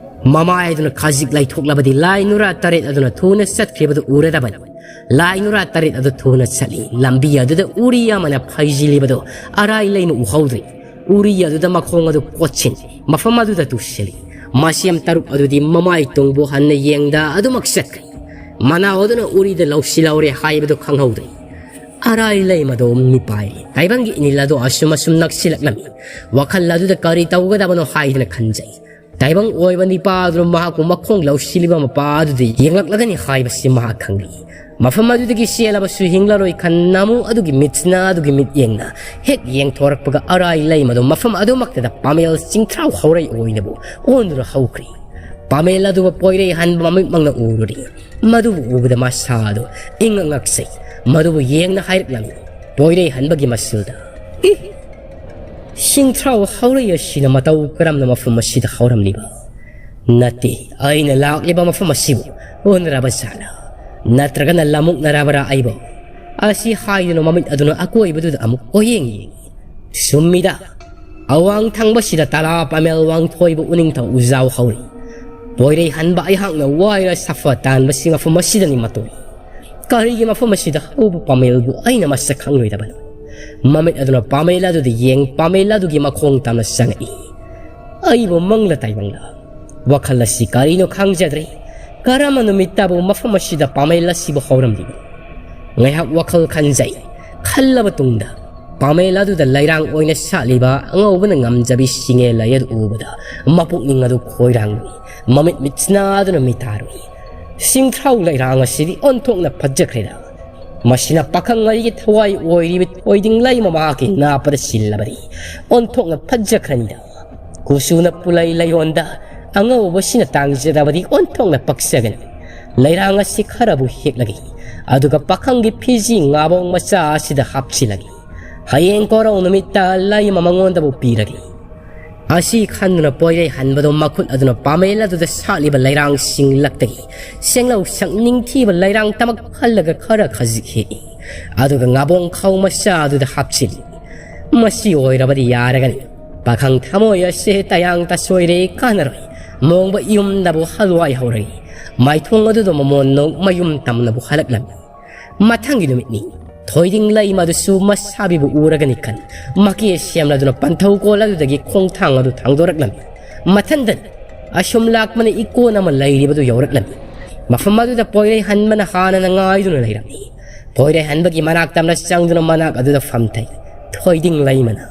ꯃꯃꯥꯏ ꯑꯗꯨꯅ ꯈꯖꯤꯛ ꯂꯩꯊꯣꯛꯂꯕꯗꯤ ꯂꯥꯏ ꯅꯨꯔꯥ ꯇꯔꯦꯠ ꯑꯗꯨꯅ ꯊꯨꯅ ꯆꯠꯈ꯭ꯔꯤꯕꯗꯨ ꯎꯔꯗꯕꯅꯤ꯫ ꯂꯥꯏ ꯅꯨꯔꯥ ꯇꯔꯦꯠ ꯑꯗꯨ ꯊꯨꯅ ꯆꯠꯂꯤ꯫ ꯂꯝꯕꯤ ꯑꯗꯨꯗ ꯎꯔꯤ ꯑꯃꯅ ꯐꯩꯖꯤꯜꯂꯤꯕꯗꯨ ꯑꯔꯥꯏ ꯂꯩꯃ ꯎꯍꯧꯗ꯭ꯔꯤ꯫ ꯎꯔꯤ ꯑꯗꯨꯗ ꯃꯈꯣꯡ ꯑꯗꯨ ꯀꯣꯠꯁꯤꯟ ꯃꯐꯝ ꯑꯗꯨꯗ ꯇꯨꯁꯤꯜꯂꯤ꯫ ꯃꯁꯦꯝ ꯇꯔꯨꯛ ꯑꯗꯨꯗꯤ ꯃꯃꯥꯏ ꯇꯨꯡꯕꯨ ꯍꯟꯅ ꯌꯦꯡꯗ ꯑꯗꯨꯃꯛ ꯆꯠꯈ꯭ꯔꯤ꯫ ꯃꯅꯥꯎ ꯑꯗꯨꯅ ꯎꯔꯤꯗ ꯂꯧꯁꯤꯜꯍꯧꯔꯦ ꯍꯥꯏꯕꯗꯨ ꯈꯪꯍꯧꯗ꯭ꯔꯤ꯫ ꯑꯔꯥꯏ ꯂꯩꯃꯗꯣ ꯃꯤꯄꯥꯏꯔꯤ꯫ ꯇꯥꯏꯕꯪꯒꯤ ꯏꯅꯤꯜ ꯑꯗꯨ ꯑꯁꯨꯝ ꯑꯁꯨꯝ ꯅꯛꯁꯤꯜꯂꯛꯂꯝꯃꯤ꯫ ꯋꯥꯈꯜ ꯑꯗꯨꯗ ꯀꯔꯤ ꯇꯧꯒꯗꯕꯅꯣ ꯍꯥꯏꯗꯨꯅ ꯈꯟꯖꯩ꯫ ꯇꯥꯏꯕꯪ ꯑꯣꯏꯕ ꯅꯤꯄꯥ ꯑꯗꯨꯅ ꯃꯍꯥꯛꯄꯨ ꯃꯈꯣꯡ ꯂꯧꯁꯤꯜꯂꯤꯕ ꯃꯄꯥ ꯑꯗꯨꯗ ꯌꯦꯡꯂꯛꯂꯒꯅꯤ ꯍꯥꯏꯕꯁꯤ ꯃꯍꯥꯛ ꯈꯪꯂꯤ꯫ ꯃꯐꯝ ꯑꯗꯨꯗꯒꯤ ꯆꯦꯜꯂꯕꯁꯨ ꯍꯤꯡꯂꯔꯣꯏ ꯈꯟ ꯅꯃꯨ ꯑꯗꯨꯒꯤ ꯃꯤꯠꯁꯤꯅ ꯑꯗꯨꯒꯤ ꯃꯤꯠꯌꯦꯡꯅ ꯍꯦꯛ ꯌꯦꯡꯊꯣꯔꯛꯄꯒ ꯑꯔꯥꯏ ꯂꯩꯃꯗꯣ ꯃꯐꯝ ꯑꯗꯨꯃꯛꯇꯗ ꯄꯥꯃꯦꯜ ꯆꯤꯡꯊ꯭ꯔꯥꯎ ꯍꯧꯔꯩ ꯑꯣꯏꯅꯕꯨ ꯑꯣꯟꯗꯨꯅ ꯍꯧꯈ꯭ꯔꯤ꯫ ꯄꯥꯃꯦꯜ ꯑꯗꯨꯕꯨ ꯄꯣꯏꯔꯩ ꯍꯟꯕ ꯃꯃꯤꯠꯃꯛꯅ ꯎꯔꯨꯔꯤ꯫ ꯃꯗꯨꯕꯨ ꯎꯕꯗ ꯃꯁꯥꯗꯨ ꯏꯪ ꯉꯛꯆꯩ꯫ ꯃꯗꯨꯕꯨ ꯌꯦꯡꯅ ꯍꯥꯏꯔꯛꯂꯝꯃꯤ꯫ ꯄꯣꯏꯔꯩ ꯍꯟꯕꯒꯤ ꯃꯁꯤꯜꯗ, "ꯏ! ꯁꯤꯡꯊ꯭ꯔꯥꯎ ꯍꯧꯔꯩ ꯑꯁꯤꯅ ꯃꯇꯧ ꯀꯔꯝꯅ ꯃꯐꯝ ꯑꯁꯤꯗ ꯍꯧꯔꯝꯂꯤꯕ? ꯅꯠꯇꯦ, ꯑꯩꯅ ꯂꯥꯛꯂꯤꯕ ꯃꯐꯝ ꯑꯁꯤꯕꯨ ꯎꯅꯔꯕ ꯖꯥꯠꯂ? ꯅꯠꯇ꯭ꯔꯒꯅ ꯂꯃꯨꯛꯅꯔꯕ꯭ꯔꯥ ꯑꯩꯕꯨ?" ꯑꯁꯤ ꯍꯥꯏꯗꯨꯅ ꯃꯃꯤꯠ ꯑꯗꯨꯅ ꯑꯀꯣꯏꯕꯗꯨꯗ ꯑꯃꯨꯛ ꯀꯣꯌꯦꯡ ꯌꯦꯡꯏ꯫ ꯆꯨꯝꯃꯤꯗ, ꯑꯋꯥꯡ ꯊꯪꯕꯁꯤꯗ ꯇꯂꯥ ꯄꯥꯃꯦꯜ ꯋꯥꯡꯊꯣꯏꯕ ꯎꯅꯤꯡꯊꯧ ꯎꯖꯥꯎ ꯍꯧꯔꯤ꯫ ꯄꯣꯏꯔꯩ ꯍꯟꯕ ꯑꯩꯍꯥꯛꯅ ꯋꯥꯏꯔ ꯁꯥꯐ ꯇꯥꯟꯕꯁꯤ ꯃꯐꯝ ꯑꯁꯤꯗꯅꯤ ꯃꯇꯣꯏ꯫ ꯀꯔꯤꯒꯤ ꯃꯐꯝ ꯑꯁꯤꯗ ꯍꯧꯕ ꯄꯥꯃꯦꯜꯕꯨ ꯑꯩꯅ ꯃꯁꯛ ꯈꯪꯂꯣꯏꯗꯕꯅꯣ? ꯃꯃꯤꯠ ꯑꯗꯨꯅ ꯄꯥꯃꯦꯜ ꯑꯗꯨꯗ ꯌꯦꯡ, ꯄꯥꯃꯦꯜ ꯑꯗꯨꯒꯤ ꯃꯈꯣꯡ ꯇꯝꯅ ꯆꯪꯉꯛꯏ꯫ ꯑꯩꯕꯨ ꯃꯪꯂ ꯇꯥꯏꯕꯪꯂ? ꯋꯥꯈꯜ ꯑꯁꯤ ꯀꯔꯤꯅꯣ ꯈꯪꯖꯗ꯭ꯔꯦ꯫ ꯀꯔꯝꯕ ꯅꯨꯃꯤꯠꯇꯕꯨ ꯃꯐꯝ ꯑꯁꯤꯗ ꯄꯥꯃꯦꯜ ꯑꯁꯤꯕꯨ ꯍꯧꯔꯝꯂꯤꯕꯅꯣ? ꯉꯥꯏꯍꯥꯛ ꯋꯥꯈꯜ ꯈꯟꯖꯩ꯫ ꯈꯜꯂꯕ ꯇꯨꯡꯗ ꯄꯥꯃꯦꯜ ꯑꯗꯨꯗ ꯂꯩꯔꯥꯡ ꯑꯣꯏꯅ ꯁꯥꯠꯂꯤꯕ ꯑꯉꯧꯕꯅ ꯉꯝꯖꯕꯤ ꯁꯤꯡꯉꯦ ꯂꯩ ꯑꯗꯨ ꯎꯕꯗ ꯃꯄꯨꯛꯅꯤꯡ ꯑꯗꯨ ꯈꯣꯏꯔꯥꯡꯂꯨꯏ꯫ ꯃꯃꯤꯠ ꯃꯤꯠꯁꯤꯅ ꯑꯗꯨꯅ ꯃꯤꯇꯥꯔꯨꯏ꯫ ꯁꯤꯡꯊ꯭ꯔꯥꯎ ꯂꯩꯔꯥꯡ ꯑꯁꯤꯗꯤ ꯑꯣꯟꯊꯣꯛꯅ ꯐꯖꯈ꯭ꯔꯦꯗ꯫ ꯃꯁꯤꯅ ꯄꯥꯈꯪ ꯑꯩꯒꯤ ꯊꯋꯥꯏ ꯑꯣꯏꯔꯤꯕ ꯊꯣꯏꯗꯤꯡ ꯂꯩꯃ ꯃꯍꯥꯛꯀꯤ ꯅꯥꯞꯄꯗ ꯁꯤꯜꯂꯕꯗꯤ ꯑꯣꯟꯊꯣꯛꯅ ꯐꯖꯈ꯭ꯔꯅꯤꯗ꯫ ꯀꯨꯆꯨꯅ ꯄꯨꯂꯩ ꯂꯩꯌꯣꯟꯗ ꯑꯉꯧꯕꯁꯤꯅ ꯇꯥꯡꯖꯔꯕꯗꯤ ꯑꯣꯟꯊꯣꯛꯅ ꯄꯛꯆꯒꯅꯤ꯫ ꯂꯩꯔꯥꯡ ꯑꯁꯤ ꯈꯔꯕꯨ ꯍꯦꯛꯂꯒꯦ, ꯑꯗꯨꯒ ꯄꯥꯈꯪꯒꯤ ꯐꯤꯖꯤ ꯉꯥꯕꯣꯡ ꯃꯆꯥ ꯑꯁꯤꯗ ꯍꯥꯞꯆꯤꯜꯂꯒꯦ꯫ ꯍꯌꯦꯡ ꯀꯣꯔꯧ ꯅꯨꯃꯤꯠꯇ ꯂꯩꯃ ꯃꯉꯣꯟꯗꯕꯨ ꯄꯤꯔꯒꯦ꯫ ꯑꯁꯤ ꯈꯟꯗꯨꯅ ꯄꯣꯏꯔꯩ ꯍꯟꯕꯗꯣ ꯃꯈꯨꯠ ꯑꯗꯨꯅ ꯄꯥꯃꯦꯜ ꯑꯗꯨꯗ ꯁꯥꯠꯂꯤꯕ ꯂꯩꯔꯥꯡꯁꯤꯡ ꯂꯛꯇꯒꯤ ꯁꯦꯡꯂꯧ ꯁꯛ ꯅꯤꯡꯊꯤꯕ ꯂꯩꯔꯥꯡ ꯇꯃꯛ ꯈꯜꯂꯒ ꯈꯔ ꯈꯖꯤꯛ ꯍꯦꯛꯏ꯫ ꯑꯗꯨꯒ ꯉꯥꯕꯣꯡ ꯈꯥꯎ ꯃꯆꯥ ꯑꯗꯨꯗ ꯍꯥꯞꯆꯤꯜꯂꯤ꯫ ꯃꯁꯤ ꯑꯣꯏꯔꯕꯗꯤ ꯌꯥꯔꯒꯅꯤ꯫ ꯄꯥꯈꯪ ꯊꯃꯣꯏ ꯑꯁꯦ ꯇꯌꯥꯡ ꯇꯁꯣꯏꯔꯦ, ꯀꯥꯟꯅꯔꯣꯏ꯫ ꯃꯣꯡꯕ ꯌꯨꯝꯗꯕꯨ ꯍꯜꯋꯥꯏ ꯍꯧꯔꯛꯏ꯫ ꯃꯥꯏꯊꯣꯡ ꯑꯗꯨꯗ ꯃꯃꯣꯟ ꯅꯣꯡ ꯃꯌꯨꯝ ꯇꯝꯅꯕꯨ ꯍꯜꯂꯛꯂꯝꯃꯤ꯫ ꯃꯊꯪꯒꯤ ꯅꯨꯃꯤꯠꯅꯤ꯫ ꯊꯣꯏꯗꯤꯡ ꯂꯩꯃ ꯑꯗꯨꯁꯨ ꯃꯁꯥꯕꯤꯕꯨ ꯎꯔꯒꯅꯤ ꯈꯟ ꯃꯀꯦ ꯁꯦꯝꯂꯗꯨꯅ ꯄꯟꯊꯧ ꯀꯣꯜ ꯑꯗꯨꯗꯒꯤ ꯈꯣꯡꯊꯥꯡ ꯑꯗꯨ ꯊꯥꯡꯗꯣꯔꯛꯂꯝꯃꯤ꯫ ꯃꯊꯟꯗꯅ ꯑꯁꯨꯝ ꯂꯥꯛꯄꯅ ꯏꯀꯣꯟ ꯑꯃ ꯂꯩꯔꯤꯕꯗꯨ ꯌꯧꯔꯛꯂꯝꯃꯤ꯫ ꯃꯐꯝ ꯑꯗꯨꯗ ꯄꯣꯏꯔꯩ ꯍꯟꯕꯅ ꯍꯥꯟꯅꯅ ꯉꯥꯏꯗꯨꯅ ꯂꯩꯔꯝꯃꯤ꯫ ꯄꯣꯏꯔꯩ ꯍꯟꯕꯒꯤ ꯃꯅꯥꯛ ꯇꯝꯅ ꯆꯪꯗꯨꯅ ꯃꯅꯥꯛ ꯑꯗꯨꯗ ꯐꯝꯊꯩ꯫ ꯊꯣꯏꯗꯤꯡ ꯂꯩꯃꯅ,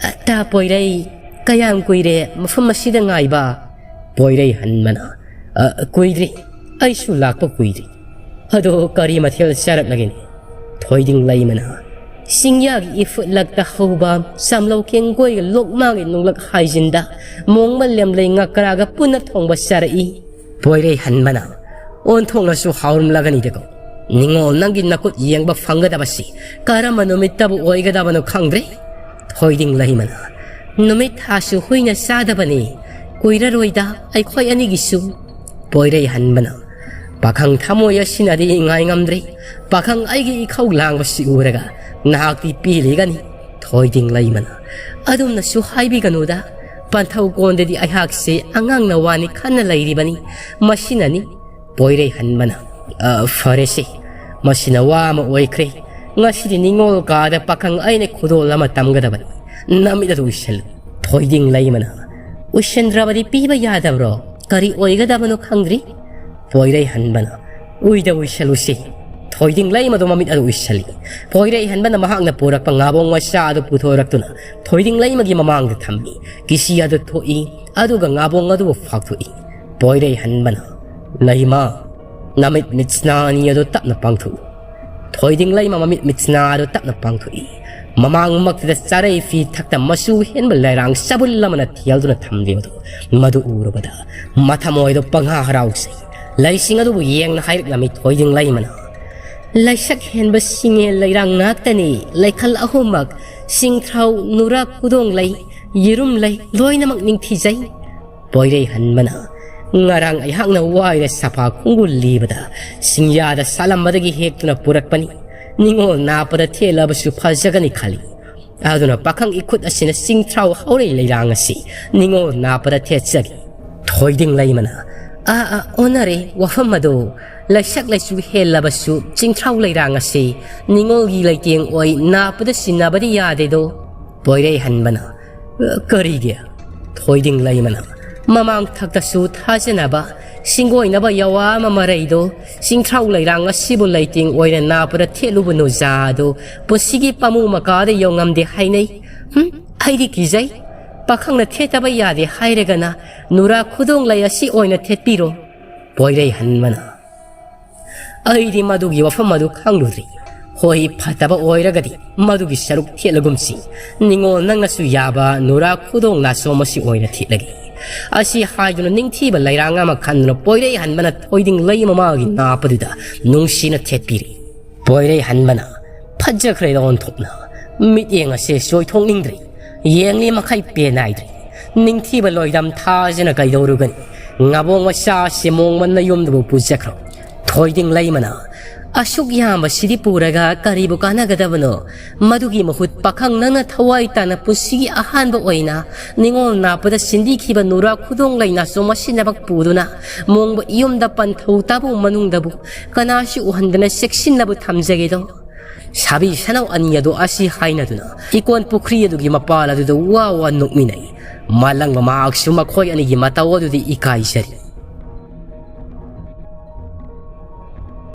"ꯑꯠꯇꯥ ꯄꯣꯏꯔꯩ, ꯀꯌꯥꯝ ꯀꯨꯏꯔꯦ ꯃꯐꯝ ꯑꯁꯤꯗ ꯉꯥꯏꯕ?" ꯄꯣꯏꯔꯩ ꯍꯟꯕꯅ, "ꯑ, ꯀꯨꯏꯗ꯭ꯔꯤ, ꯑꯩꯁꯨ ꯂꯥꯛꯄ ꯀꯨꯏꯗ꯭ꯔꯤ꯫ ꯑꯗꯣ ꯀꯔꯤ ꯃꯊꯦꯜ ꯆꯥꯔꯛꯂꯒꯦꯅꯦ?" ꯊꯣꯏꯗꯤꯡ ꯂꯩꯃꯅ, "ꯆꯤꯡꯌꯥꯒꯤ ꯏꯐꯨꯠꯂꯛꯇ ꯍꯧꯕ ꯆꯥꯝꯂꯧ ꯀꯦꯡꯒꯣꯏꯒ ꯂꯣꯛꯃꯥꯒꯤ ꯅꯨꯡꯂꯛ ꯍꯥꯏꯖꯤꯟꯗ ꯃꯣꯡꯃ ꯂꯦꯝꯂꯩ ꯉꯀ꯭ꯔꯥꯒ ꯄꯨꯟꯅ ꯊꯣꯡꯕ ꯆꯥꯔꯛꯏ꯫" ꯄꯣꯏꯔꯩ ꯍꯟꯕꯅ, "ꯑꯣꯟꯊꯣꯛꯅꯁꯨ ꯍꯥꯎꯔꯝꯂꯒꯅꯤꯗꯀꯣ꯫ ꯅꯤꯉꯣꯜ ꯅꯪꯒꯤ ꯅꯈꯨꯠ ꯌꯦꯡꯕ ꯐꯪꯒꯗꯕꯁꯤ ꯀꯔꯝꯕ ꯅꯨꯃꯤꯠꯇꯕꯨ ꯑꯣꯏꯒꯗꯕꯅꯣ ꯈꯪꯗ꯭ꯔꯦ꯫" ꯊꯣꯏꯗꯤꯡ ꯂꯩꯃꯅ, "ꯅꯨꯃꯤꯠ ꯊꯥꯁꯨ ꯍꯨꯏꯅ ꯆꯥꯗꯕꯅꯤ꯫ ꯀꯨꯏꯔꯔꯣꯏꯗ ꯑꯩꯈꯣꯏ ꯑꯅꯤꯒꯤꯁꯨ꯫" ꯄꯣꯏꯔꯩ ꯍꯟꯕꯅ, "ꯄꯥꯈꯪ ꯊꯃꯣꯏ ꯑꯁꯤꯅꯗꯤ ꯉꯥꯏ ꯉꯝꯗ꯭ꯔꯤ꯫ ꯄꯥꯈꯪ ꯑꯩꯒꯤ ꯏꯈꯧ ꯂꯥꯡꯕꯁꯤ ꯎꯔꯒ ꯅꯍꯥꯛꯇꯤ ꯄꯦꯜꯂꯤꯒꯅꯤ꯫" ꯊꯣꯏꯗꯤꯡ ꯂꯩꯃꯅ, "ꯑꯗꯨꯝꯅꯁꯨ ꯍꯥꯏꯕꯤꯒꯅꯨꯗ꯫ ꯄꯟꯊꯧ ꯀꯣꯟꯗꯗꯤ ꯑꯩꯍꯥꯛꯁꯦ ꯑꯉꯥꯡꯅ ꯋꯥꯅꯤ ꯈꯟꯅ ꯂꯩꯔꯤꯕꯅꯤ꯫ ꯃꯁꯤꯅꯅꯤ꯫" ꯄꯣꯏꯔꯩ ꯍꯟꯕꯅ, "ꯑ, ꯐꯔꯦꯁꯦ, ꯃꯁꯤꯅ ꯋꯥ ꯑꯃ ꯑꯣꯏꯈ꯭ꯔꯦ꯫ ꯉꯁꯤꯗꯤ ꯅꯤꯉꯣꯜ ꯀꯥꯗ ꯄꯥꯈꯪ ꯑꯩꯅ ꯈꯨꯗꯣꯜ ꯑꯃ ꯇꯝꯒꯗꯕꯅꯤ꯫ ꯅꯃꯤꯠ ꯑꯗꯨ ꯎꯏꯁꯜꯂꯨ꯫" ꯊꯣꯏꯗꯤꯡ ꯂꯩꯃꯅ, "ꯎꯏꯁꯟꯗ꯭ꯔꯕꯗꯤ ꯄꯤꯕ ꯌꯥꯗꯕ꯭ꯔꯣ? ꯀꯔꯤ ꯑꯣꯏꯒꯗꯕꯅꯣ ꯈꯪꯗ꯭ꯔꯤ꯫" ꯄꯣꯏꯔꯩ ꯍꯟꯕꯅ, "ꯎꯏꯗ ꯎꯏꯁꯜꯂꯨꯁꯤ꯫" ꯊꯣꯏꯗꯤꯡ ꯂꯩꯃꯗꯨ ꯃꯃꯤꯠ ꯑꯗꯨ ꯎꯏꯁꯜꯂꯤ꯫ ꯄꯣꯏꯔꯩ ꯍꯟꯕꯅ ꯃꯍꯥꯛꯅ ꯄꯨꯔꯛꯄ ꯉꯥꯕꯣꯡ ꯃꯆꯥ ꯑꯗꯨ ꯄꯨꯊꯣꯔꯛꯇꯨꯅ ꯊꯣꯏꯗꯤꯡ ꯂꯩꯃꯒꯤ ꯃꯃꯥꯡꯗ ꯊꯝꯃꯤ꯫ ꯀꯤꯁꯤ ꯑꯗꯨ ꯊꯣꯛꯏ, ꯑꯗꯨꯒ ꯉꯥꯕꯣꯡ ꯑꯗꯨꯕꯨ ꯐꯥꯛꯊꯣꯛꯏ꯫ ꯄꯣꯏꯔꯩ ꯍꯟꯕꯅ, "ꯂꯩꯃ, ꯅꯃꯤꯠ ꯃꯤꯠꯁꯅꯥ ꯑꯅꯤ ꯑꯗꯨ ꯇꯞꯅ ꯄꯥꯡꯊꯣꯛꯎ꯫" ꯊꯣꯏꯗꯤꯡ ꯂꯩꯃ ꯃꯃꯤꯠ ꯃꯤꯠꯁꯅꯥ ꯑꯗꯨ ꯇꯞꯅ ꯄꯥꯡꯊꯣꯛꯏ꯫ ꯃꯃꯥꯡꯃꯛꯇꯗ ꯆꯥꯔꯩ ꯐꯤ ꯊꯛꯇ ꯃꯆꯨ ꯍꯦꯟꯕ ꯂꯩꯔꯥꯡ ꯆꯕꯨꯜ ꯑꯃꯅ ꯊꯦꯜꯗꯨꯅ ꯊꯝꯂꯤꯕꯗꯨ ꯃꯗꯨ ꯎꯔꯨꯕꯗ ꯃꯊꯃꯣꯏꯗꯣ ꯄꯪꯍꯥ ꯍꯔꯥꯎꯖꯩ꯫ ꯂꯩꯁꯤꯡ ꯑꯗꯨꯕꯨ ꯌꯦꯡꯅ ꯍꯥꯏꯔꯛꯂꯝꯃꯤ ꯊꯣꯏꯗꯤꯡ ꯂꯩꯃꯅ, "ꯂꯩꯁꯛ ꯍꯦꯟꯕ ꯁꯤꯡꯉꯦ ꯂꯩꯔꯥꯡ ꯉꯥꯛꯇꯅꯤ꯫ ꯂꯩꯈꯜ ꯑꯍꯨꯝꯃꯛ, ꯁꯤꯡꯊ꯭ꯔꯥꯎ, ꯅꯨꯔꯥ, ꯀꯨꯗꯣꯡ ꯂꯩ꯫ ꯌꯦꯔꯨꯝ ꯂꯩ, ꯂꯣꯏꯅꯃꯛ ꯅꯤꯡꯊꯤꯖꯩ꯫ ꯄꯣꯏꯔꯩꯍꯟꯕꯅ, ꯉꯔꯥꯡ ꯑꯩꯍꯥꯛꯅ ꯋꯥꯏꯔ ꯁꯥꯐꯥ ꯈꯣꯡꯒꯨꯜ ꯂꯤꯕꯗ ꯁꯤꯡꯌꯥꯗ ꯁꯥꯠꯂꯝꯕꯗꯒꯤ ꯍꯦꯛꯇꯨꯅ ꯄꯨꯔꯛꯄꯅꯤ꯫ ꯅꯤꯉꯣꯜ ꯅꯥꯞꯄꯗ ꯊꯦꯠꯂꯕꯁꯨ ꯐꯖꯒꯅꯤ ꯈꯜꯂꯤ꯫ ꯑꯗꯨꯅ ꯄꯥꯈꯪ ꯏꯈꯨꯠ ꯑꯁꯤꯅ ꯆꯤꯡꯊ꯭ꯔꯥꯎ ꯍꯧꯔꯩ ꯂꯩꯔꯥꯡ ꯑꯁꯤ ꯅꯤꯉꯣꯜ ꯅꯥꯞꯄꯗ ꯊꯦꯠꯆꯒꯦ꯫ ꯊꯣꯏꯗꯤꯡ ꯂꯩꯃꯅ, "ꯑꯥ, ꯑꯥ, ꯑꯣꯟꯅꯔꯦ ꯋꯥꯐꯝ ꯑꯗꯨ꯫ ꯂꯩꯁꯛ ꯂꯩꯁꯨ ꯍꯦꯜꯂꯕꯁꯨ ꯆꯤꯡꯊ꯭ꯔꯥꯎ ꯂꯩꯔꯥꯡ ꯑꯁꯤ ꯅꯤꯉꯣꯜꯒꯤ ꯂꯩꯇꯦꯡ ꯑꯣꯏ ꯅꯥꯞꯄꯗ ꯁꯤꯟꯅꯕꯗꯤ ꯌꯥꯗꯦꯗꯣ?" ꯄꯣꯏꯔꯩꯍꯟꯕꯅ, "ꯀꯔꯤꯒꯤ?" ꯊꯣꯏꯗꯤꯡ ꯂꯩꯃꯅ, "ꯃꯃꯥꯡ ꯊꯛꯇꯁꯨ ꯊꯥꯖꯅꯕ, ꯁꯤꯡꯒꯣꯏꯅꯕ ꯌꯥꯋꯥ ꯑꯃ ꯃꯔꯩꯗꯣ ꯆꯤꯡꯊ꯭ꯔꯥꯎ ꯂꯩꯔꯥꯡ ꯑꯁꯤꯕꯨ ꯂꯩꯇꯦꯡ ꯑꯣꯏꯅ ꯅꯥꯞꯄꯗ ꯊꯦꯠꯂꯨꯕꯅꯣ ꯖꯥꯗꯣ ꯄꯨꯟꯁꯤꯒꯤ ꯄꯥꯃꯨ ꯃꯀꯥꯗ ꯌꯧꯉꯝꯗꯦ ꯍꯥꯏꯅꯩ꯫ ꯍꯨꯝ, ꯑꯩꯗꯤ ꯀꯤꯖꯩ꯫ ꯄꯥꯈꯪꯅ ꯊꯦꯠꯇꯕ ꯌꯥꯗꯦ ꯍꯥꯏꯔꯒꯅ ꯅꯨꯔꯥ ꯈꯨꯗꯣꯡ ꯂꯩ ꯑꯁꯤ ꯑꯣꯏꯅ ꯊꯦꯠꯄꯤꯔꯣ꯫" ꯄꯣꯏꯔꯩꯍꯟꯕꯅ, "ꯑꯩꯗꯤ ꯃꯗꯨꯒꯤ ꯋꯥꯐꯝ ꯑꯗꯨ ꯈꯪꯂꯨꯗ꯭ꯔꯤ꯫ ꯍꯣꯏ, ꯐꯠꯇꯕ ꯑꯣꯏꯔꯒꯗꯤ ꯃꯗꯨꯒꯤ ꯁꯔꯨꯛ ꯊꯦꯠꯂꯒꯨꯝꯁꯤ꯫ ꯅꯤꯉꯣꯜ ꯅꯪꯅꯁꯨ ꯌꯥꯕ ꯅꯨꯔꯥ ꯈꯨꯗꯣꯡ ꯅꯥꯆꯣꯝ ꯑꯁꯤ ꯑꯣꯏꯅ ꯊꯦꯠꯂꯒꯦ꯫" ꯑꯁꯤ ꯍꯥꯏꯗꯨꯅ ꯅꯤꯡꯊꯤꯕ ꯂꯩꯔꯥꯡ ꯑꯃ ꯈꯟꯗꯨꯅ ꯄꯣꯏꯔꯩꯍꯟꯕꯅ ꯊꯣꯏꯗꯤꯡ ꯂꯩ ꯃꯃꯥꯒꯤ ꯅꯥꯞꯄꯗꯨꯗ ꯅꯨꯡꯁꯤꯅ ꯊꯦꯠꯄꯤꯔꯦ꯫ ꯄꯣꯏꯔꯩꯍꯟꯕꯅ, "ꯐꯖꯈ꯭ꯔꯦꯗ ꯑꯣꯟꯊꯣꯛꯅ꯫ ꯃꯤꯠꯌꯦꯡ ꯑꯁꯦ ꯆꯣꯏꯊꯣꯛꯅꯤꯡꯗ꯭ꯔꯦ꯫ ꯌꯦꯡꯂꯤ ꯃꯈꯩ ꯄꯦꯟ ꯅꯥꯏꯗ꯭ꯔꯦ꯫ ꯅꯤꯡꯊꯤꯕ ꯂꯣꯏꯗꯝ ꯊꯥꯖꯅ ꯀꯩꯗꯧꯔꯨꯒꯅꯤ? ꯉꯥꯕꯣꯡ ꯃꯆꯥ ꯑꯁꯤ ꯃꯣꯡꯃꯟꯅ ꯌꯨꯝꯗꯕꯨ ꯄꯨꯖꯈ꯭ꯔꯣ꯫" ꯊꯣꯏꯗꯤꯡ ꯂꯩꯃꯅ, "ꯑꯁꯨꯛ ꯌꯥꯝꯕꯁꯤꯗꯤ ꯄꯨꯔꯒ ꯀꯔꯤꯕꯨ ꯀꯥꯟꯅꯒꯗꯕꯅꯣ? ꯃꯗꯨꯒꯤ ꯃꯍꯨꯠ ꯄꯥꯈꯪ ꯅꯪꯅ ꯊꯋꯥꯏ ꯇꯥꯅ ꯄꯨꯟꯁꯤꯒꯤ ꯑꯍꯥꯟꯕ ꯑꯣꯏꯅ ꯅꯤꯉꯣꯜ ꯅꯥꯞꯄꯗ ꯁꯤꯟꯕꯤꯈꯤꯕ ꯅꯨꯔꯥ ꯈꯨꯗꯣꯡ ꯂꯩ ꯅꯥꯆꯣꯝ ꯑꯁꯤꯅꯃꯛ ꯄꯨꯗꯨꯅ ꯃꯣꯡꯕ ꯏꯌꯨꯝꯗ ꯄꯟꯊꯧ ꯇꯥꯕꯨ ꯃꯅꯨꯡꯗꯕꯨ ꯀꯅꯥꯁꯨ ꯎꯍꯟꯗꯅ ꯆꯦꯛꯁꯤꯟꯅꯕ ꯊꯝꯖꯒꯦꯗꯣ꯫ ꯁꯥꯕꯤ ꯁꯅꯧ ꯑꯅꯤ ꯑꯗꯨ ꯑꯁꯤ ꯍꯥꯏꯅꯗꯨꯅ ꯏꯀꯣꯟ ꯄꯨꯈ꯭ꯔꯤ ꯑꯗꯨꯒꯤ ꯃꯄꯥꯜ ꯑꯗꯨꯗ ꯋꯥ ꯋꯥ ꯅꯣꯛꯃꯤꯟꯅꯩ꯫ ꯃꯥꯂꯪꯕ ꯃꯍꯥꯛꯁꯨ ꯃꯈꯣꯏ ꯑꯅꯤꯒꯤ ꯃꯇꯧ ꯑꯗꯨꯗꯤ ꯏꯀꯥꯏꯖꯔꯤ꯫